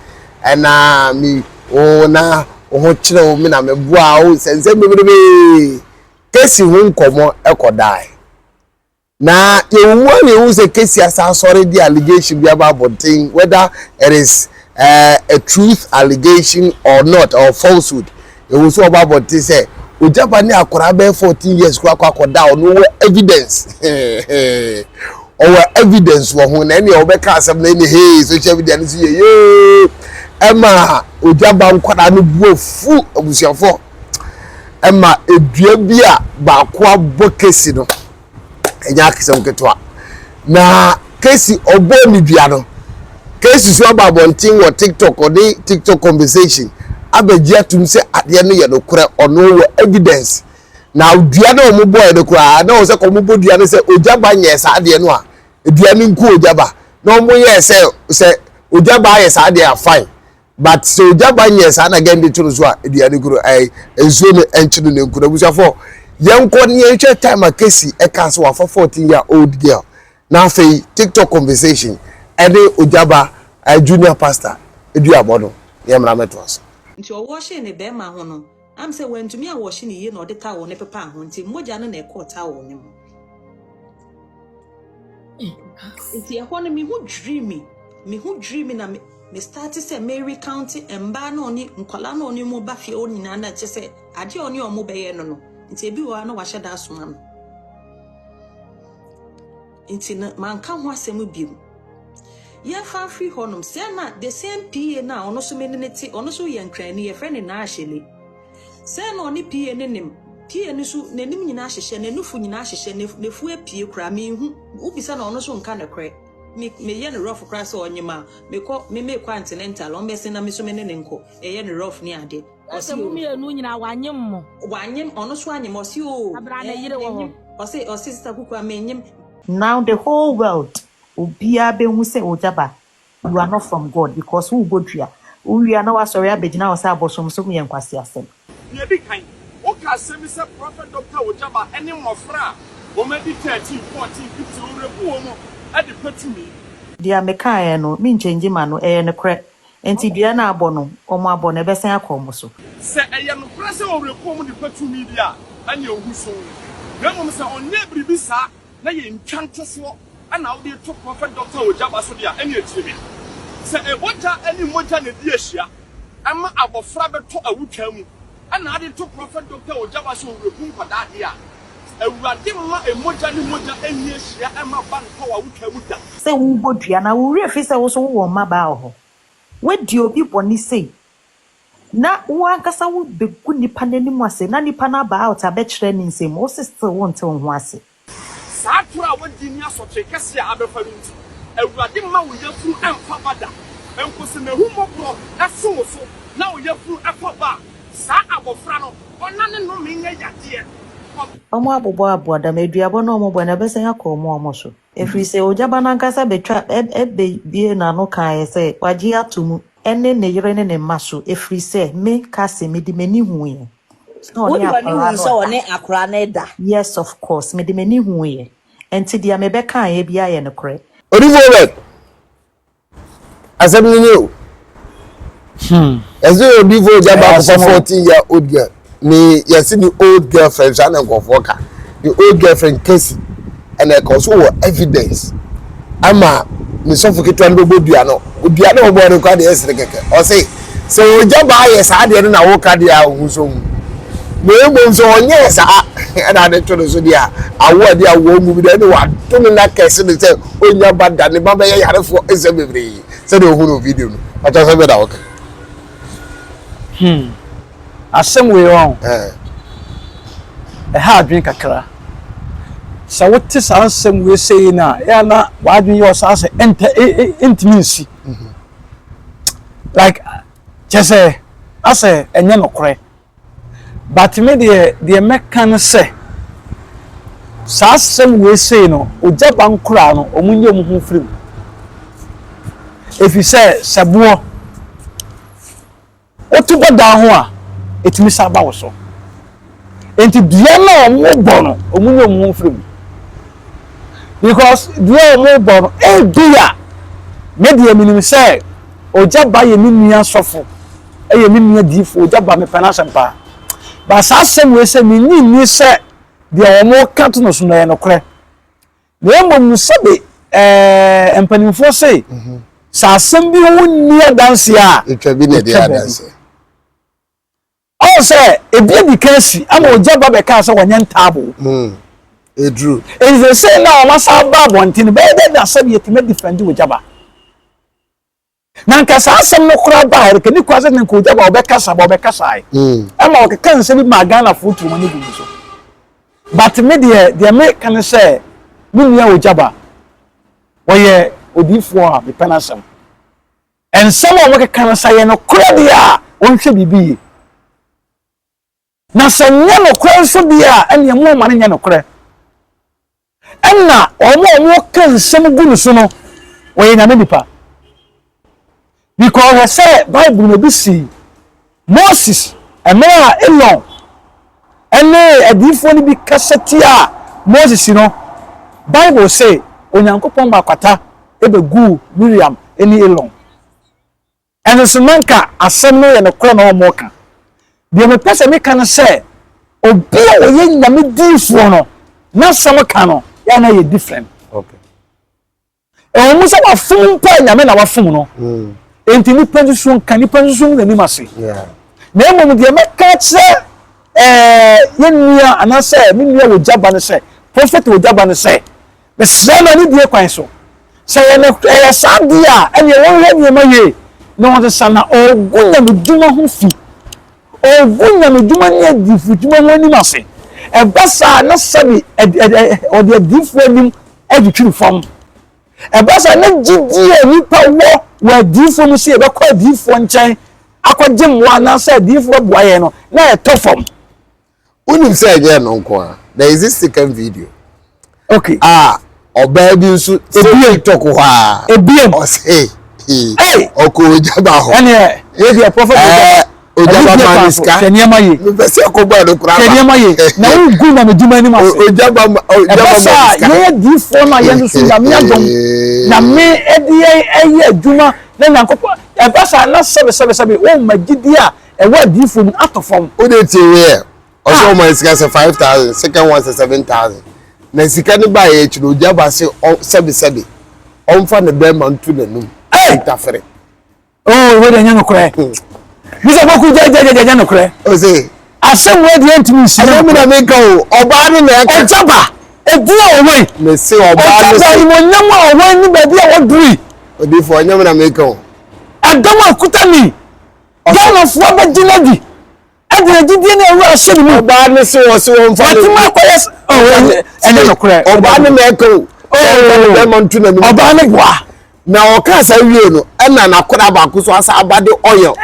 ɛna mi wo na wo ho kyerɛ wo me na meboa wo nsɛnsɛm bebrebe kesi ho nkɔmmɔ ɛkɔdae. Na yɛwɔ mu a na yɛhu sɛ Kesi asan asɔre de allegation bi aba abɔnten whether it is uh, a truth allegation or not or falsehood. Yɛhu sɛ ɔba abɔnten sɛ Ogyaba ne akwaraa bɛyɛ 14 years koraa akɔ akɔda a ɔno wɔ evidence. Ɔwɔ evidence wɔ ho na ɛne ɔbɛka asɛm na ɛne hey social media no so yɛ yee ɛma Ogyaba nkwadaa no bu afu abusuafoɔ ɛma edua bi a baako abɔ Kesi no. Ɛnyɛ akasɛm ketewa. Na Kesi ɔbɔɔ ne dua no, Kesi so aba abɔnten wɔ TikTok, ɔde TikTok conversation abɛgye atum sɛ adeɛ no yɛ nokorɛ, ɔno wɔ evidence. Na dua no a wɔn bɔɔɛ no koraa, na wɔn sɛ kɔn bɔ dua no sɛ ogya ba nyɛɛ saa adeɛ no a, dua no nku ogya ba. Na wɔn yɛɛ sɛ sɛ ogya ba ayɛ saa adeɛ a fine. But sɛ ogya ba nyɛ saa na gɛn de to no so a aduane kuro ɛɛ nsuo no ɛnkye no na nku no abusuafoɔ yɛnkɔ ne yɛnhwɛ time a Kesi ɛka sɛ wafa 14 year old girl na afei TikTok conversation ɛne ogya ba ɛɛ junior pastor eduabɔ no yɛn mmra mɛtoa so. Nti ɔwɔɔhyee ne bɛɛma ho no, am sɛ wantumi anwɔɔhye no yie na ɔde towel no pepaa ho nti mogya no na ɛkɔɔ towel no mu. Nti ɛhɔ no me ho dwirii me, me ho dwirii me na me me starte sɛ me recounte mbaa na ɔne nkwadaa na ɔne wɔn ba fie hɔ nyinaa na kyerɛ sɛ adeɛ a ɔne wɔn bɛyɛ no no nti ebi wɔ hɔ a na wahyɛ da asoma me. Nti no manka ho asɛm biom. Yɛmfa mfiri hɔnom sɛ na the same PA no a ɔno nso me ne no te ɔno nso yɛ nkrani yɛfrɛ no Naa Shele. Sɛ na ɔne PA no nim. PA no nso n'anim nyinaa hyehyɛ, n'anufu nyinaa hyehyɛ, n'afu apue koraa, menhu. Wobisa no a ɔno nso nka nokorɛ. Me meyɛ no rough koraa sɛ ɔnyem a, mekɔ me mekɔ antenatal, ɔmmɛsen na me nso me ne no nkɔ. Yɛyɛ no rough ne ade. Ɔse Ɔse mo oo. mmienu nyinaa wanyem mo. Wanyem, ɔno nso anyem. Ɔse oo, Abra ne ɛɛ yere wɔ hɔ. menyem. Ɔse ɔse Sister Kuku a menyem. Now the whole world obiara bɛhu sɛ Ogyaba You are not from God because worebɔ dua. Wowie a na woasɔre abɛgyina hɔ sɛ abosomsom yɛ nkwaseasɛm. Nea edi kan, woka asɛm bi sɛ Prɔfɛt Dɔkta Ogyaba ne mmofra a wɔadi 13, 14, 15, ɔrebu wɔn de pɛ tumi. Deɛ mekaeɛ no, menkyɛngyi m'ano, ɛyɛ nokorɛ. Enti dua no a abɔ no, wɔabɔ no, ɛbɛsan akɔ wɔn so. Sɛ ɛyɛ nokorɛ sɛ ɔreku wɔn de pɛ tumi deɛ a, ɛnneɛ ohu so. Na mmom sɛ ɔnyɛɛ biribi saa na yɛntwa ntosoɔ na wode reto Prɔfɛt Dɔkta Ogyaba so deɛ a, ɛnneɛ tie me. Sɛ mogya ne mogya na ɛdi ahyia ma abɔfra bɛtɔ awotwaa mu na ade to Prɔfɛt Dɔkta Ogyaba sɛ ɔreku nkwadaa deɛ a, Awurade mma mogya ne mogya nni ahyia mma ba ntɔ w'awotwaa mu da. Sɛ worebɔ dua na wo werɛ fi sɛ wo nso wowɔ mmabaa wɔ hɔ. Woadi obi bɔne sei na wo ankasa wobɛgu nipa no anim ase na nipa no aba out abɛkyerɛ ne nsam, wo se still wonte wo ho ase. Saa atoro a woadi ne asotwe kɛse a abɛfa no nti, Awurade mma wo yafunu mmfa ba da. Mpo sɛ n'ahummɔborɔ so wo so na wo yafunu fa ba a, saa abɔfra no, ɔnna ne nnome nyɛ yadeɛ. Ɔb. Wɔn abobɔ aboa dam, aduabɔ no a wɔbɔ no, ɛbɛsan akɔ wɔn wɔn so. Ɛfiri sɛ, ogya ba no ankasa bɛtwa, bɛbue n'ano kaeɛ sɛ, Wagye ato mu. Ɛne ne yere ne ne mma so, ɛfiri sɛ me, Cassie, mede m'ani huiɛ sɛ ɔne Wode w'ani akwadaa huu no sɛ da. ɔne akwadaa no da? Yes, of course, mede m'ani huiɛ. Ɛnti deɛ mebɛkaeɛ biara yɛ nokorɛ. Odifo Robert, asɛm no nie o. Yɛse odifo ogya Ɛyɛ baako fa asɛm o. 14 year old girl ne yɛse ne old girlfriend saa na nkurɔfoɔ ka ne old girlfriend Casey ɛna ɛka ɔso wɔ evidence ama ne sɔfo ketewa no bɛbɔ dua no dua no ɔbɔ no kora deɛ ɛsere kɛkɛ ɔse sɛ ogya baa yɛ saa deɛ no na woka deɛ a ɔhu so hu na mmom sɛ ɔnyɛɛ saa ɛna ade to no so deɛ a awo a deɛ awoɔ ngu bi deɛ ɛne wadome no akɛse no sɛ ɔnya ba da ne ba bɛyɛ yarefoɔ nsɛm bebree sɛdeɛ ɔhu no video no ɔkyɛ sɛ bɛda woka Hmm. Asɛm wei ɔn. Ɛha adwene kakra. Sɛ wote saa nsɛm wei sei no a, ɛyɛ na w'adwene yɛ ɔsaa sɛ ɛntɛ ɛntumi nsi. Like kyɛ sɛ asɛ ɛnyɛ nokorɛ. But me deɛ deɛ mɛka no sɛ saa asɛm wei sei no ogya ba nkoraa no wɔn nyɛ wɔn ho firi mu. Ɛfiri sɛ sɛ boɔ woto bɔ dan ho a ɛtumi san ba wo so. Nti dua no a wɔbɔ no wɔn nyɛ wɔn ho firi mu. Because dua a wɔbɔ no ebi a me deɛ menim sɛ ogya ba yɛ me nua sɔfo. Ɛyɛ me nua diifo, ogya ba mepɛ n'asɛm paa. Ba saa asɛm wei sɛ menyi nni sɛ deɛ wɔn ka to no so no ɛyɛ nokorɛ. Na mmom no sɛbe ɛɛ mpanimfoɔ se sɛ asɛm bi ho nni adanseɛ a etwa bi na ɛde etwa baabi. adanseɛ. Ɔn sɛ ebi adi kan si ama ogya ba bɛkaa sɛ wɔnyɛ ntaaboo. Eduru. Enti sɛ na wɔn asan ba abɔnten no bɛyɛ dɛ na sɛbe yɛtumi adifɛnde ogya ba. Na nka saa asɛm no koraa baa ɛreka ni kwa sɛ nka ogya ba ɔbɛkasa ba ɔbɛkasae. Ɛma ɔkeka nsɛm bi maa Ghanafoɔ turu wɔn ani gu ne so. But me deɛ deɛ meka ne sɛ me nua ogya ba wɔyɛ odiyifoɔ a mepɛ n'asɛm. Nsɛm a wɔkeka no sɛ yɛ nokorɛ deɛ a wɔnhwɛ biribi yie. Na sɛ nyɛ nokorɛ nso deɛ a ɛneɛ mo ma no nyɛ nokorɛ. Ɛna wɔn a wɔka nsɛm gu no so no, wɔyɛ nyame nipa. Because hwɛ sɛ Bible no bi si Moses mmerɛ a Elon ɛne adiyifoɔ no bi kasa tia Moses no, Bible se Onyankopɔn ma kwata ɛbɛguu Miriam ne Elon. Ɛno nso na nka asɛm no yɛ nokorɛ na wɔreka. Deɛ mepɛ sɛ meka no sɛ, obi a ɔyɛ nyame diifoɔ no, n'asɛm ka no, yɛ na yɛ different. Okay. Ɛwɔ mu sɛ wafom mpo a nyame na wafom no. Enti nipa nso so nka nipa nso so n'anim ase. Na mmom deɛ mɛka akyerɛ ɛɛ yɛn nua anaasɛ me nua wɔ gyaba no sɛ, prophet wɔ gyaba no sɛ, Mesrɛ no anidie kwan so, sɛ ɛyɛ no ɛyɛ saa deɛ a, ɛneɛ wɔnhwɛ nneɛma yie na wɔnsesa na ɔregu nyamedwuma ho fi, ɔregu nyamedwuma ne adiyifodwuma ho anim ase. Ɛba saa na sɛbi ɔde adiyifoɔ anim adwitwiri fam. Ɛba saa na gyidie a nnipa wɔ wɔ adiyifoɔ mu sɛ yɛbɛkɔ adiyifoɔ nkyɛn akɔgye mmoa anaasɛ adiyifoɔ bɛboa yɛn no, na ɛtɔ fam. Wonim sɛ ɛnyɛ ɛno nko a, there is this second video. Okay. A ɔbaa bi nso sɛ TikTok hɔ a. Ebiem. Ɔse. Hey. Ɔkɔ ogyaba hɔ. Ɛneɛ wei deɛ prophet ogyaba. Ogyaba ma ne sika. Hwɛ nneɛma yie. Mepɛ sɛ ɛkɔ bɔ ɛno koraa. Hwɛ nneɛma yie. Na wogu na medwuma anim ase. Ogyaba ma ogyaba ma ne sika. Ɛbɛ saa yɛn adiifoɔ no a yɛn nso nyame adom. Nyame ɛde yɛn ɛyɛ adwuma na nyankopɔn ɛba saa na sɛbe sɛbe sɛbe wɔn ma gyidie a ɛwɔ adiyifoɔ mu atɔ fam. Wo de tie wei ɛ, ɔsɛ ɔma sika sɛ 5000, second one sɛ 7000. Na sika no baeɛ akyi no, ogya ba se sɛbe sɛbe, ɔmfa ne bɛrima nto n'anum ntafere. Oh, wei deɛ nyɛ nokorɛ. Bisa bɔku gya gya gya gya nokorɛ. Ose. Asɛm wei deɛ ntumi nsi. Ɛnyɛ mi na mi ka o, ɔbaa no na ɛka. Ɔgya ba, edin a ɔwɔ yi. Mese ɔbaa no se. Ɔgya ba animonyam a ɔwɔ yi ne baabi a wɔduru yi. Odifo, ɛnyɛ mi na mi ka o. Ɛdɔm a kuta ni. Ghanafoɔ bɛgye no adi ɛde agyidie ne awura ahyɛ ne mu. Ɔbaa ne se wɔ se wɔn fa ne. Wɔtumi akɔyɛ ɔwɔ ɛnyɛ nokorɛ. Ɔbaa ne na ɛka o. Ɔbaa ne bɛrima nto n'anim. Ɔbaa ne boa. Na ɔka saa wie no ɛna n'akɔda baako so asa aba de oil.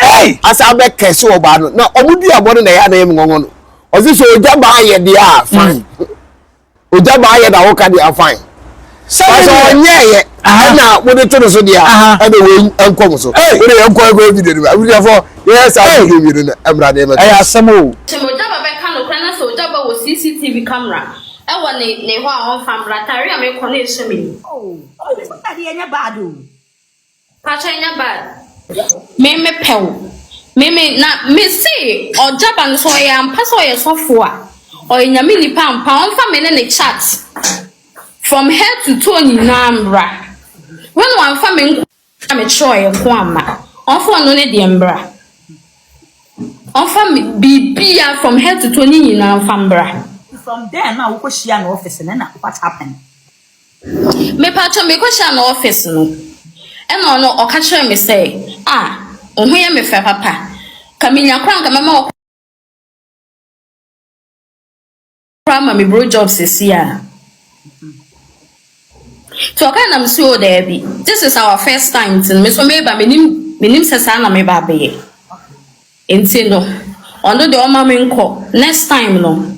Asa abɛ kɛse ɔbaa no na ɔmo di abɔ no na ɛyɛ anayɛ mu ngɔngɔ no. Ɔsi sɛ ogya baa yɛ deɛ a fine. Ogya baa yɛ na ɔka deɛ a fine. Sɛ ɔnyɛɛyɛ. Ɛna mode to no so deɛ a, ɛna wei nkɔ mo so. Wode yɛn nkɔ nkɔ video no mu. Abusuafoɔ, yɛyɛ saa video mmienu no, mmra na yɛmmɛto. Ɛyɛ asɛm o. Sɛ Ogyaba bɛka nokorɛ na sɛ Ogyaba wɔ CCTV camera ɛwɔ ne ne hɔ a ɔnfa mbra, atare a mekɔ no ɛsɔ m'ani. Oh, oh, this idea ɛnyɛ bad o. Pakyɛ ɛnyɛ bad. Me me pɛ wo. Me me na me se Ɔgyaba no sɛ ɔyɛ ampa sɛ ɔyɛ sɔfo a, ɔyɛ Nyame nipa ampa ɔnfa me ne ne chat from head to toe nyinaa mbra. When wamfa me nko a me kyerɛw ko amma, ɔnfa ɔno ne deɛ mbra. Ɔnfa me biribiara from head to toe ne nyinaa nfa mbra. From there na wokɔ hyia no office no na what happened? Mepakyɛw mekɔhyiaa no office no ɛna ɔno ɔka kyerɛɛ me sɛ ah wo ho yɛ me fɛ papa ka menya koraa nka mɛma wo koraa ma me bro job sɛsi a. Nti ɔkae na mese oh daabi this is our first time nti no me nso meba menim menim sɛ saa na meba abɛyɛ. Nti no ɔno deɛ ɔma me nkɔ next time no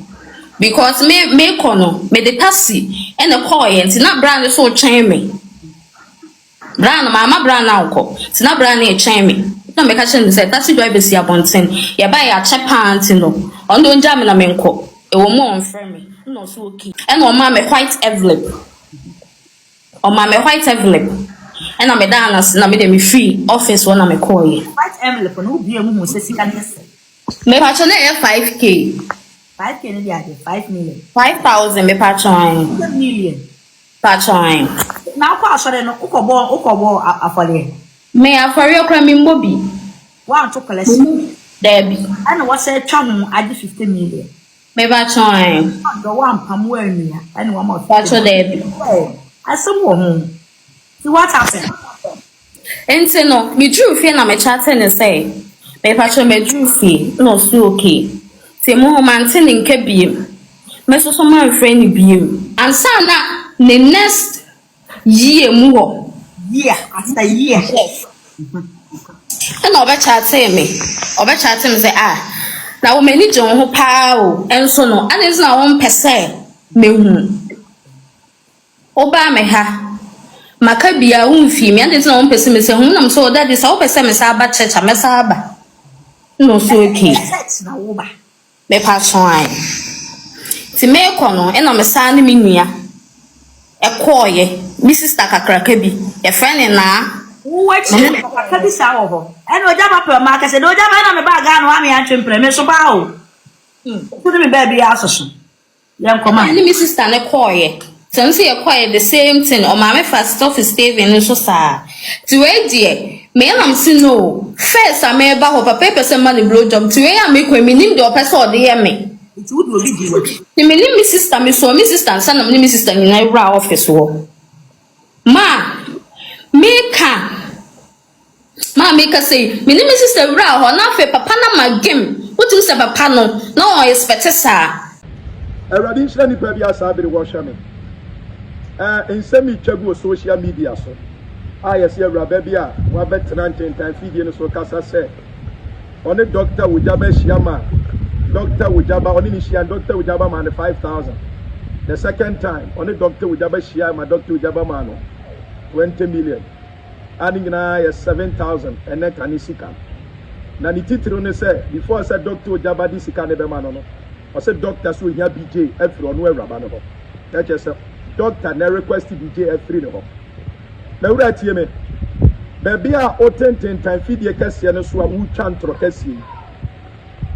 because me mekɔ no mede taxi ɛna ɛkɔɔyɛ nti na bra no so retwɛn me bra no mamma bra no ankɔ nti na bra no retwɛn me na meka kyerɛ no sɛ taxi driver si abɔnten yɛbaeɛ akyɛ paa nti no ɔno deɛ ɔngyaa me na menkɔ ɛwɔ mu a ɔmfrɛ me ɛna ɔso okay ɛna ɔmaa me white envelope. Ɔmaa me white envelope ɛna me daa no ase na me deɛ me firi office hɔ na me kɔɔ yɛ. White envelope no wo bue mu hu sɛ sika no yɛ sɛn? Mepakyɛw na ɛyɛ 5k. 5k no deɛ adeɛ 5 million. 5000 mepakyɛw ae. Wosɛ million. Mepakyɛw ae. Na wokɔ asɔre no wokɔ bɔ wokɔ bɔ afɔreɛ? Me afɔreɛ koraa me mmɔ bi. Woanto collection? Daabi. Ɛna wɔsɛ atwa ho agye 50 million. Mepakyɛw ae. Woandɔ, woampam, woannua, ɛna wama wo Pakyɛw daabi. Hey, asɛm wɔ ho. Nti what happened? Nti no, meduruu fie na me chatee no sɛ, mepakyɛw maduru fie, na ɔse okay. Nti emu hɔ mante ne nka biem. Me nso so mamfrɛ no biem. Ansa na ne next year mu hɔ. Year after year. Yes. Ɛna ɔbɛkyatee me. Ɔbɛkyatee me sɛ ah, na wo m'ani gye wo ho paa o. Ɛnso no, adɛn nti na wompɛ sɛ mehu? Wobaa me ha, maka biaa womfii me, adɛn nti na wompɛ sɛ mesan hu? Ɛna me sɛ, oh daddy, sɛ wopɛ sɛ mesan ba church a, mɛsan aba. Ɛna ɔse okay. Church na woba? Mepakyɛw ae. Nti meekɔ no nna mesan ne me nua kɔɔeɛ, me sister kakraka bi, yɛfrɛ no Naa. Wo w'akyi no kakraka bi saa wɔ hɔ. Ɛna ogya ba pɛ ɔmaa kɛse. Na ogya ba ɛna mebaa Ghana hɔ a me antwe mprɛ me so paa o. Otu ne me baabi asoso. Yɛnkɔ ma. Ɛna me ne me sister no kɔɔeɛ. Nti ɔno nso yɛkɔeɛ the same thing, ɔmaa me fa Stoffi Steven no nso saa. Nti wei deɛ, me na mese no, first a mereba hɔ, papa yi pɛ sɛ mema no blow job, nti wei a merekɔ yi, mennim deɛ ɔpɛ sɛ ɔde yɛ me. Nti wode obi dii w'akyi? Nti me ne me sister, mesɔɔ me sister nsa na me ne me sister nyinaa wuraa office hɔ. Ma meka. Maa meka sei, me ne me sister wuraa hɔ na afei papa no ama game, wotumi sɛ papa no na ɔn expect saa. Awurade nhyira nipa bi a saa bere wɔhwɛ me. Eh, nsɛm retwa gu wɔ social media so a yɛsɛ awuraba bi a wabɛtena ntentan fidie no so kasa sɛ ɔne Dɔkta Wogyaba ahyia ma Dɔkta Wogyaba ɔne ne hyia Dɔkta Wogyaba maa no 5000. The second time ɔne Dɔkta Wogyaba hyia ma Dɔkta Wogyaba maa no 20 million. a ne nyinaa yɛ 7000 ɛnɛ kane sika no. Na ne titiriw ne sɛ before sɛ Doctor Ogyaba de sika no bɛma no no, ɔsɛ doctor sɛ ohia BJ afiri ɔno awuraba no hɔ. Na kyerɛ sɛ doctor na request BJ afiri ne hɔ. Mawura tie me. Baabi a wotententan fidie kɛseɛ no so a wotwa ntorɔ kɛseɛ yi,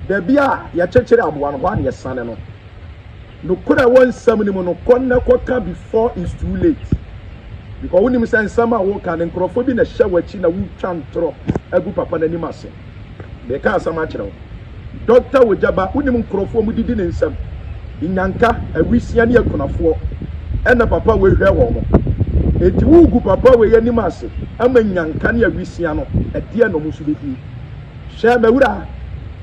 baabi a yɛkyekyere aboa no hɔ a na yɛsane no. Nokorɛ a ɛwɔ nsɛm no mu no, kɔ na kɔka before it's too late. Because wonim sɛ nsɛm a woka no, nkurɔfoɔ bi na ɛhyɛ w'akyi na wotwa ntorɔ agu papa no anim ase. Meka asɛm akyerɛ wo. Dɔkta Wogyaba, wonim nkurɔfoɔ a wɔdidi ne nsam. Nyanka, awisia ne akunafoɔ ɛna papa wei hwɛ wɔn. Enti wogu papa wei anim ase ama nyanka ne awisia no, ɛdeɛ na wɔn nso bɛdie. Hwɛ m'awura,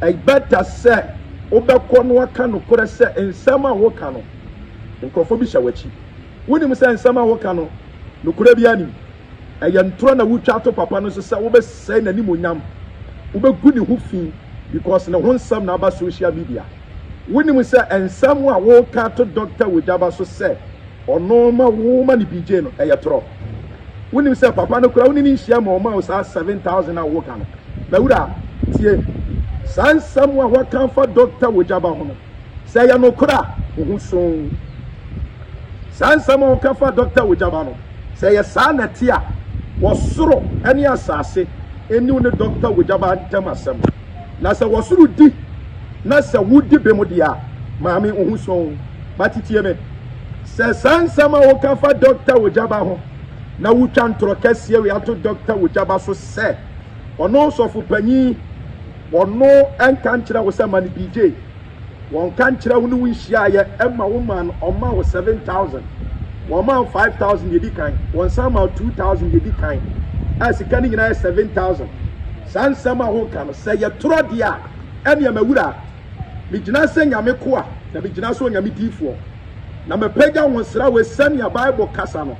ɛbɛta sɛ wobɛkɔ na woaka nokorɛ sɛ nsɛm a woka no, nkurɔfoɔ bi hyɛ w'akyi. Wonim sɛ nsɛm a woka no, nokorɛ biara nnim. Ɛyɛ ntorɔ na wotwa ato papa no so sɛ wobɛsɛe n'animuonyam, wobɛgu ne ho fi because ne ho nsɛm na aba social media. Wonim sɛ nsɛm a woka ato Doctor Wogyaba so sɛ ɔno ma wo ma no BJ no, ɛyɛ torɔ. Wonim sɛ papa no koraa wo ne no nhyia ma ɔma wo saa 7000 a woka no. Mawura, tie. Saa nsɛm a woaka afa Dɔkta Wogyaba ho no, sɛ ɛyɛ nokorɛ a, wo ho soo. Saa nsɛm a woka fa Dɔkta Wogyaba no, sɛ ɛyɛ saa na ɛte a, wɔsoro ne asase nni wo ne Dɔkta Wogyaba ntam asɛm. Na sɛ wɔsoro di na sɛ wodi bem deɛ a, maame, wo ho soo. But tie me. Sɛ saa nsɛm a woka fa Dɔkta Wogyaba ho na wotwa ntorɔ kɛseɛ wei ato Dɔkta Wogyaba so sɛ ɔno sɔfo panyin, ɔno nka nkyerɛ wo sɛ ma no BJ, wɔnka nkyerɛ wo ne wo nhyiaeɛ ɛma wo ma no ɔma wo 7000, wɔma wo 5000 deɛ di kan, wɔnsan ma wo 2000 deɛ di kan, a sika no nyinaa yɛ 7000. Saa nsɛm a woka no sɛ yɛ torɔ deɛ a, ɛneɛ mawura, megyina sɛ Nyame koa na megyina sɛ Onyame diifoɔ. Na mapagya wo nsra wei sɛnea Bible kasa no.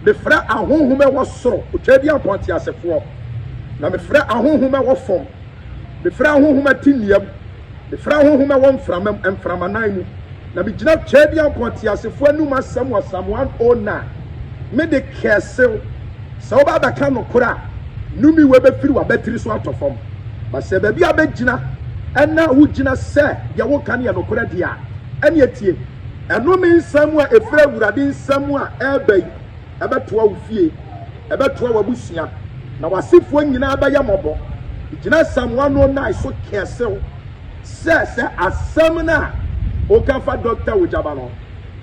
Mefrɛ ahonhom ɛwɔ soro, Otwaadiampɔn teasefoɔ. Na mefrɛ ahonhom ɛwɔ fam. Mefrɛ ahonhom ɛte nnua mu. Mefrɛ ahonhom ɛwɔ mframa mu, mframanan mu. Na megyina Tweaduampɔn teasefoɔ anum asɛm wɔ Psalm 109. Mede kɛsew. Sɛ woba abɛka nokorɛ a, nnome wei bɛfiri w'abatiri so atɔ fam. But sɛ baabi a bɛgyina na wogyina sɛ deɛ woka no yɛ nokorɛ deɛ a, ɛneɛ tie. Ɛnome nsɛm a ɛfiri Awurade nsam a ɛreba yi, ɛbɛtoa wo fie, ɛbɛtoa w'abusua, na w'asefoɔ nyinaa bɛyɛ mmɔbɔ. Gyina Psalm 109 so kɛsew sɛ sɛ asɛm no a woka fa Dɔkta Wogyaba no,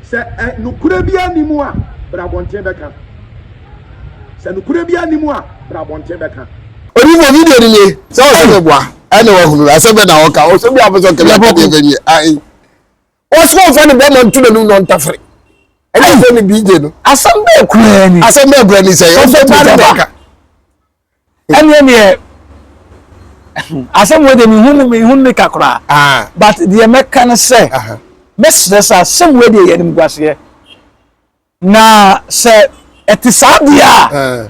sɛ ɛ nokorɛ biara nni mu a, bra abɔnten bɛka. Sɛ nokorɛ biara nni mu a, bra abɔnten bɛka. Odifo video no nie sɛ ɔsɛ me boa ɛna wahunu asɛm bɛ na ɔka ɔsɛ bi apɛ sɛ ɔka bi aka deɛ bɛ nie ae ɔsɛ ɔmfa ne bɛma nto n'anum na ɔntafere ɛna sɛ ne BJ no asɛm bɛɛ koraa ni asɛm bɛɛ koraa ni sɛ ɔsɛ ba ne bɛka ɛneɛ neɛ asɛm wei deɛ mehu mehu ne ka koraa ah. but deɛ mɛka no sɛ mɛsrɛ sɛ asɛm wei deɛ yɛ animguaseɛ Na sɛ ɛte saa deɛ a,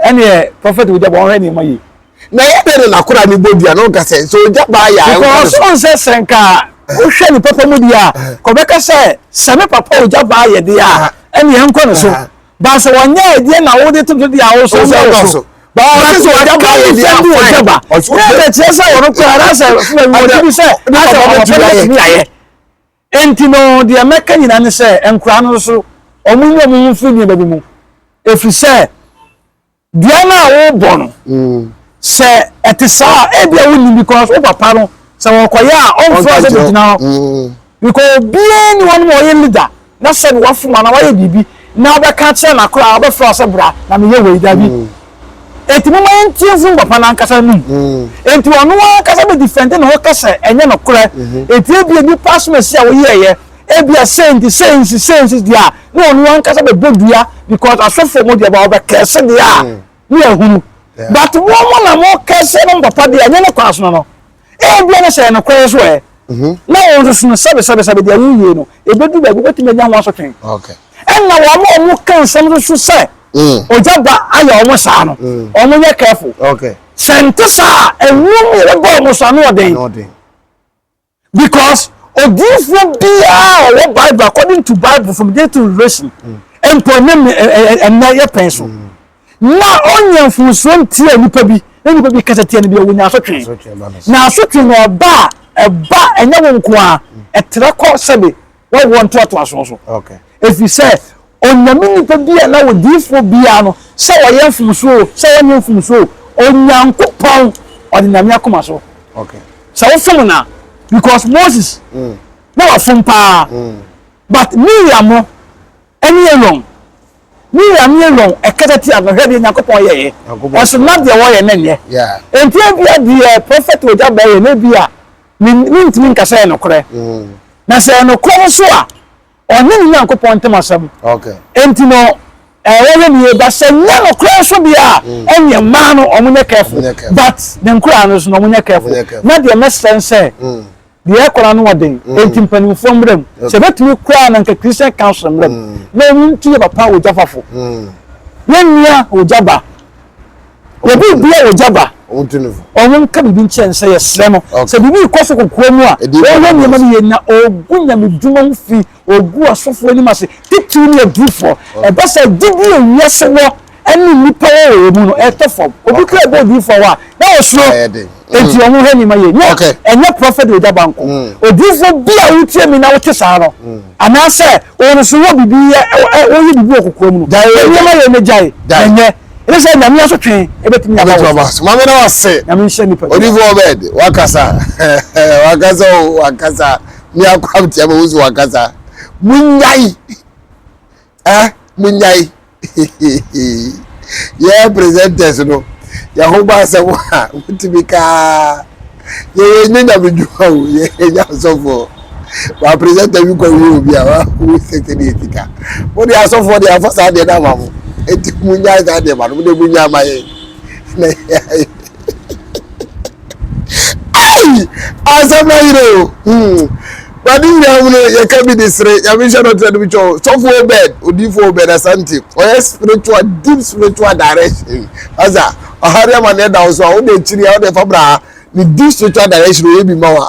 ɛneɛ prɔfɛt ogya bɔ ɔnhwɛ nneɛma yie. Na ɛyɛ dɛ na n'akora ne bɔ dua na ɔka sɛ sɛ ogya baa yɛ a. Because ɔn sɛ sɛ nka wohwɛ ne papa mu deɛ a, kɔbɛka sɛ sɛ me papa ogya baa yɛ deɛ a, ɛneɛ nkɔ ne so. Ba sɛ wɔnyɛ ɛdeɛ na wode toto deɛ a wo so nkɔ wo so. Ba ɔsɛ sɛ ogya baa yɛ deɛ a fine. Na ɛkyerɛ sɛ ɔno koraa na sɛ wɔde bi sɛ asɛ ɔpapa no atumi ayɛ. Enti no, deɛ mɛka nyinaa ne sɛ, nkoraa no nso, wɔnyi wɔn ho mfiri nneɛma bi mu, ɛfiri sɛ dua no a worebɔ no, mm. sɛ ɛte saa a, ebia wonnim because wo papa no, sɛ wɔkɔyɛ a, ɔmfrɛ sɛ bɛgyina hɔ. Mm. Because obiara ni hɔ no ma ɔyɛ leader na sɛ wafom anaa wayɛ biribi na wobɛka akyerɛ no akora a wobɛfrɛ wo sɛ bra na meyɛ wei dabi. Mm. Enti momma yɛntie mfiri papa no ankasa anom. Enti ɔno ankasa bɛ defend ne ho ka sɛ ɛnyɛ nokorɛ. Enti ebia nnipa asomasi a woyɛeɛ, ebia sei nti, sei nti, sei nti deɛ a, na ɔno ankasa bɛbɔ dua because asɔfoɔ mo deɛ ba wɔbɛkɛse deɛ a, ne yɛahunu. But mo mo na mo kɛse no papa deɛ ɛnyɛ ne kwan so no no. Ebia na sɛ ɛyɛ nokorɛ nso ɛ, na wɔn nso so no sɛbesɛbesɛbe deɛ woyie no, ɛbɛdu baabi wobɛtumi anya ho asotwe. Ɛnna wɔn a wɔka nsɛm nso so sɛ mm. ogya ba ayɛ wɔn saa no, mm. wɔn nyɛ careful. Sɛ nte saa a, ɛnwom yɛbɛbɔ wɔn so ano ɔden. Because odiifoɔ biara a ɔwɔ Bible according to Bible from day to Revelation, mm. mpo ɛnɛ ɛnɛ yɛ pɛn so. Na ɔnyɛ mfomsoɔ ntia nipa bi na nipa bi kasa tia no bi a wɔnya asotwe. Na asotwe no ɔba a ɛba ɛnyɛ wo nko a ɛtrɛ kɔ sɛbe wɔwoɔ ntoatoasoɔ so. Ɛfiri sɛ Onyame nipa bi a na odiyifoɔ biara no sɛ ɔyɛ mfomsoɔ o sɛ ɔnyɛ mfomsoɔ o Onyankopɔn ɔde Nyame akoma so. Sɛ wofom no a because Moses mm. na wafom paa mm. but Miriam mo ɛne Aaron Miriam ne Aaron ɛkasa tia no hwɛ deɛ Nyankopɔn yɛeɛ ɔso na deɛ wɔyɛ no nyɛ enti ebia deɛ prophet ogya bɛyɛ no ebia mentumi nka sɛ ɛyɛ nokorɛ mm. na sɛ ɛyɛ nokorɛ nso a ɔne ne Nyankopɔn ntam asɛm enti no ɛwɔ ne yie ba sɛ nyɛ nokorɛ nso deɛ a mm. ɛnyɛ mmaa no ɔmo nyɛ careful but ne nkoraa no nso no ɔmo nyɛ careful na deɛ mɛsrɛ nsɛ mm. Deɛ ɛkɔ no ano ɔden, enti mpanimfoɔ mmra mu. Sɛ ɛbɛtumi koraa na nka Christian Council mmra mu na wɔn ntu yɛ papa ogya fafo. Yɛn nua ogya ba. Obi bia ogya ba. Wɔn nka biribi nkyerɛ no sɛ yɛsrɛ no. Sɛ biribi rekɔ so kokoa mu a, wɔhwɛ nneɛma no yie na ɔgu nyamedwuma ho fi, ɔgu asɔfoɔ anim ase, titiriw ne adurufoɔ. Ɛba sɛ gyidie a wiase wɔ. ɛne nnipa wɔ wɔ wɔn mu no ɛtɔ fam. Obi kura ɛbɔ odiyifoɔ hɔ a na ɔsuro. Enti wɔn hwɛ nneɛma yie. Nyɛ ɛnyɛ prɔfɛt ogya banko. Odiyifoɔ bi a wotie mi na wote saa no anaasɛ wɔn nso wɔ biribi yɛ wɔyɛ biribi wɔ kokoa mu no hwɛ nneɛma yie na gyae na nyɛ. Ɛne sɛ Nyame asotwe ɛbɛtumi aba wo so. Maame na wase. Nyame nhyɛ nipa bi. Odiyifoɔ Obed wakasa wakasa o wakasa mi akɔ abtia ma wusu wakasa. Munyae. Eh, munyae. Yɛ presenters no, yɛ ho ba asɛm a, wotumi kaa. Yɛyɛ nyɛ nyame dwuma o, yɛyɛ nyɛ asɔfoɔ. Ba presenter bi kɔ wie obi a, wahu sɛ sɛdeɛ ɛsi ka. Mo deɛ asɔfoɔ deɛ afa saa deɛ no ama mo. Enti munyae saa deɛ ma no, mo deɛ munyae ma yɛn. Na yɛayɛ. Ai! Asɛm no ayerɛ o. Hmm. But ne nyinaa mu no, yɛka bi de sere. Nyame nhyɛ no ɔtena no bi kyɛw. Sɔfo Obed, odiyifo Obed Asante, ɔyɛ spiritual, deep spiritual direction. Asa, ɔhaw ne amaneɛ da wo so a, wode akyiri a, wode fa bra ha. Ne deep spiritual direction ɔyɛ bi ma wa.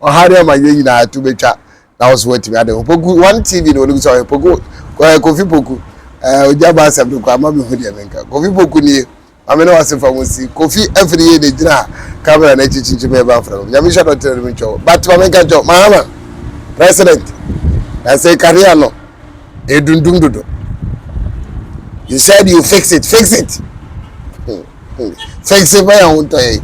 Ɔhaw ne amaneɛ nyinaa to bɛtwa. Na wo so watumi ade ho. Poku, One TV na wɔnim sɛ ɔyɛ Poku, eh, Kofi Poku. Eh, ogya ba asɛm no kɔ ama mehu deɛ menka. Kofi Poku nie. Maame na wase fa mo si. Kofi afiri yie na egyina camera n'akyi kyinkyim ɛba afra mu. Nyame nhyɛ no ɔtena no mu nkyɛw. But maame nka nkyɛw. Mahama president na sɛ kanea no edundum dodo. You said you fix it. Fix it. Fix it ma yɛn ho ntɔ yɛn.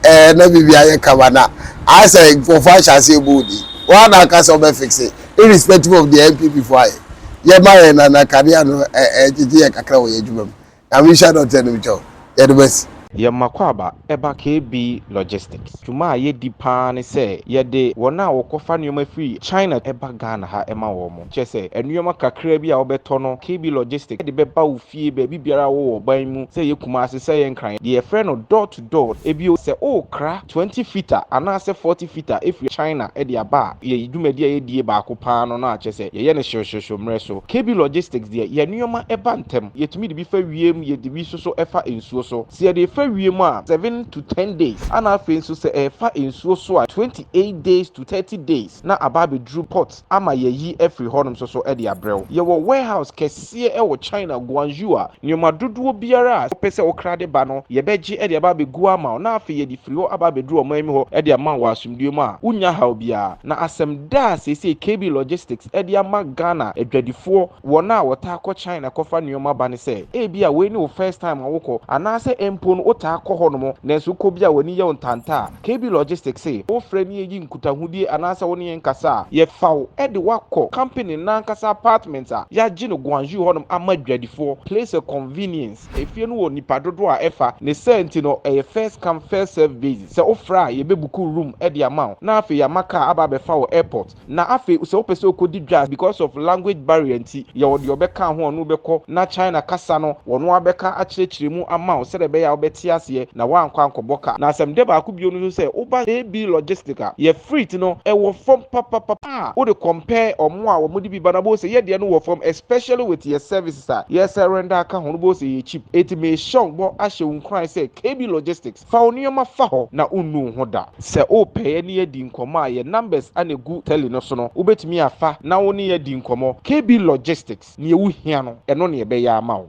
Ɛɛ na biribi ayɛ kama na ayɛ sɛ nkurɔfoɔ ahyɛ ase ebu odi. Wɔn a na aka sɛ ɔbɛ fix it irrespective of the NPP fo ayɛ. Yɛ ma yɛn na na kanea no ɛɛ ɛgyegye yɛn kakra wɔ yɛn adwuma mu. Nyame nhyira dɔkta no kyɛw. Yɛde bɛsi. Yɛn M'akwaaba ɛba KB Logistics. Dwuma a yɛdi paa ne sɛ yɛde wɔn a wɔkɔfa nnoɔma firi China ba Ghana ha ma wɔn. Kyerɛ sɛ nnoɔma kakra bi a wobɛtɔ no KB Logistics de bɛba wo fie baabi biara a wowɔ ɔban mu sɛ ɛyɛ Kumasi sɛ ɛyɛ Nkran. Deɛ yɛfrɛ no door to door. Bio sɛ worekra 20 fita anaasɛ 40 fita firi China de aba a, yɛn dwumadi a yɛdie baako paa no no a kyerɛ sɛ yɛyɛ no hyewhyewhyew mmerɛ so. KB Logistics deɛ yɛn nnoɔma ba ntɛm. Yɛtumi de bi fa wiem, yɛde bi nso so fa nsuo so. Sɛ yɛde refa wiem a, 7 to 10 days, ɛna afei nso sɛ ɛrefa nsuo so a, 28 days to 30 days na aba abɛduru port ama yɛayi afiri hɔnom nso so de abrɛ wo. Yɛwɔ warehouse kɛseɛ wɔ China, Guangzhou a nneɛma dodoɔ biara a wopɛ sɛ wokra de ba no, yɛbɛgye de aba abɛgu ama wo na afei yɛde firi hɔ aba abɛduru ɔman mu hɔ de ama wo wɔ asomdwoeɛ mu a wonnya haw biara. Na asɛm da a seesei KB Logistics de ama Ghana adwadifoɔ, wɔn a wɔtaa kɔ China kɔfa nneɛma ba ne sɛ, ebia wei ne wo first time a wokɔ, anaasɛ mpo no wotaa kɔ hɔnom nanso wokɔ bi a w'ani yɛ wo ntanta a, KB Logistics se wofrɛ ne yɛyi nkutahodie anaasɛ wo ne yɛn kasa a, yɛfa wo de wo akɔ company no ankasa apartment a yɛagye no Guangzhou hɔnom ama adwadifoɔ, place of convenience. Efie no wɔ nnipa dodoɔ a ɛfa, ne saa nti no ɛyɛ first come first serve basis. Sɛ wofrɛ a yɛbɛbuku room de ama wo na afei yɛama car aba abɛfa wo airport. Na afei sɛ wopɛ sɛ wokɔdi dwa a, because of language barrier nti, yɛwɔ deɛ ɔbɛka ho a ɔne wo bɛkɔ na China kasa no wɔno ara bɛka akyerɛkyerɛ mu ama wo sɛdeɛ ɛbɛyɛ a wobɛte aseɛ na woankɔ ankɔbɔ ka. Na asɛm dɛ baako bio no nso sɛ woba AB Logistic a, yɛ freight no ɛwɔ fam papapapa a wode compare wɔn a wɔde bi ba no a wobɛhu sɛ yɛ deɛ no wɔ fam especially with yɛ services a yɛsɛ render aka ho no wobɛhu sɛ ɛyɛ cheap. Enti merehyɛ wo bɔ ahyɛ wo nkuran sɛ KB Logistics Fa wo nneɛma fa hɔ na wonnu wo ho da. Sɛ wopɛ yɛne yɛn adi nkɔmmɔ a, yɛn numbers na ɛgu tele no so no, wobɛtumi afa na wo ne yɛn adi nkɔmmɔ. KB Logistics, nea wohia no, ɛno na yɛbɛyɛ ama wo.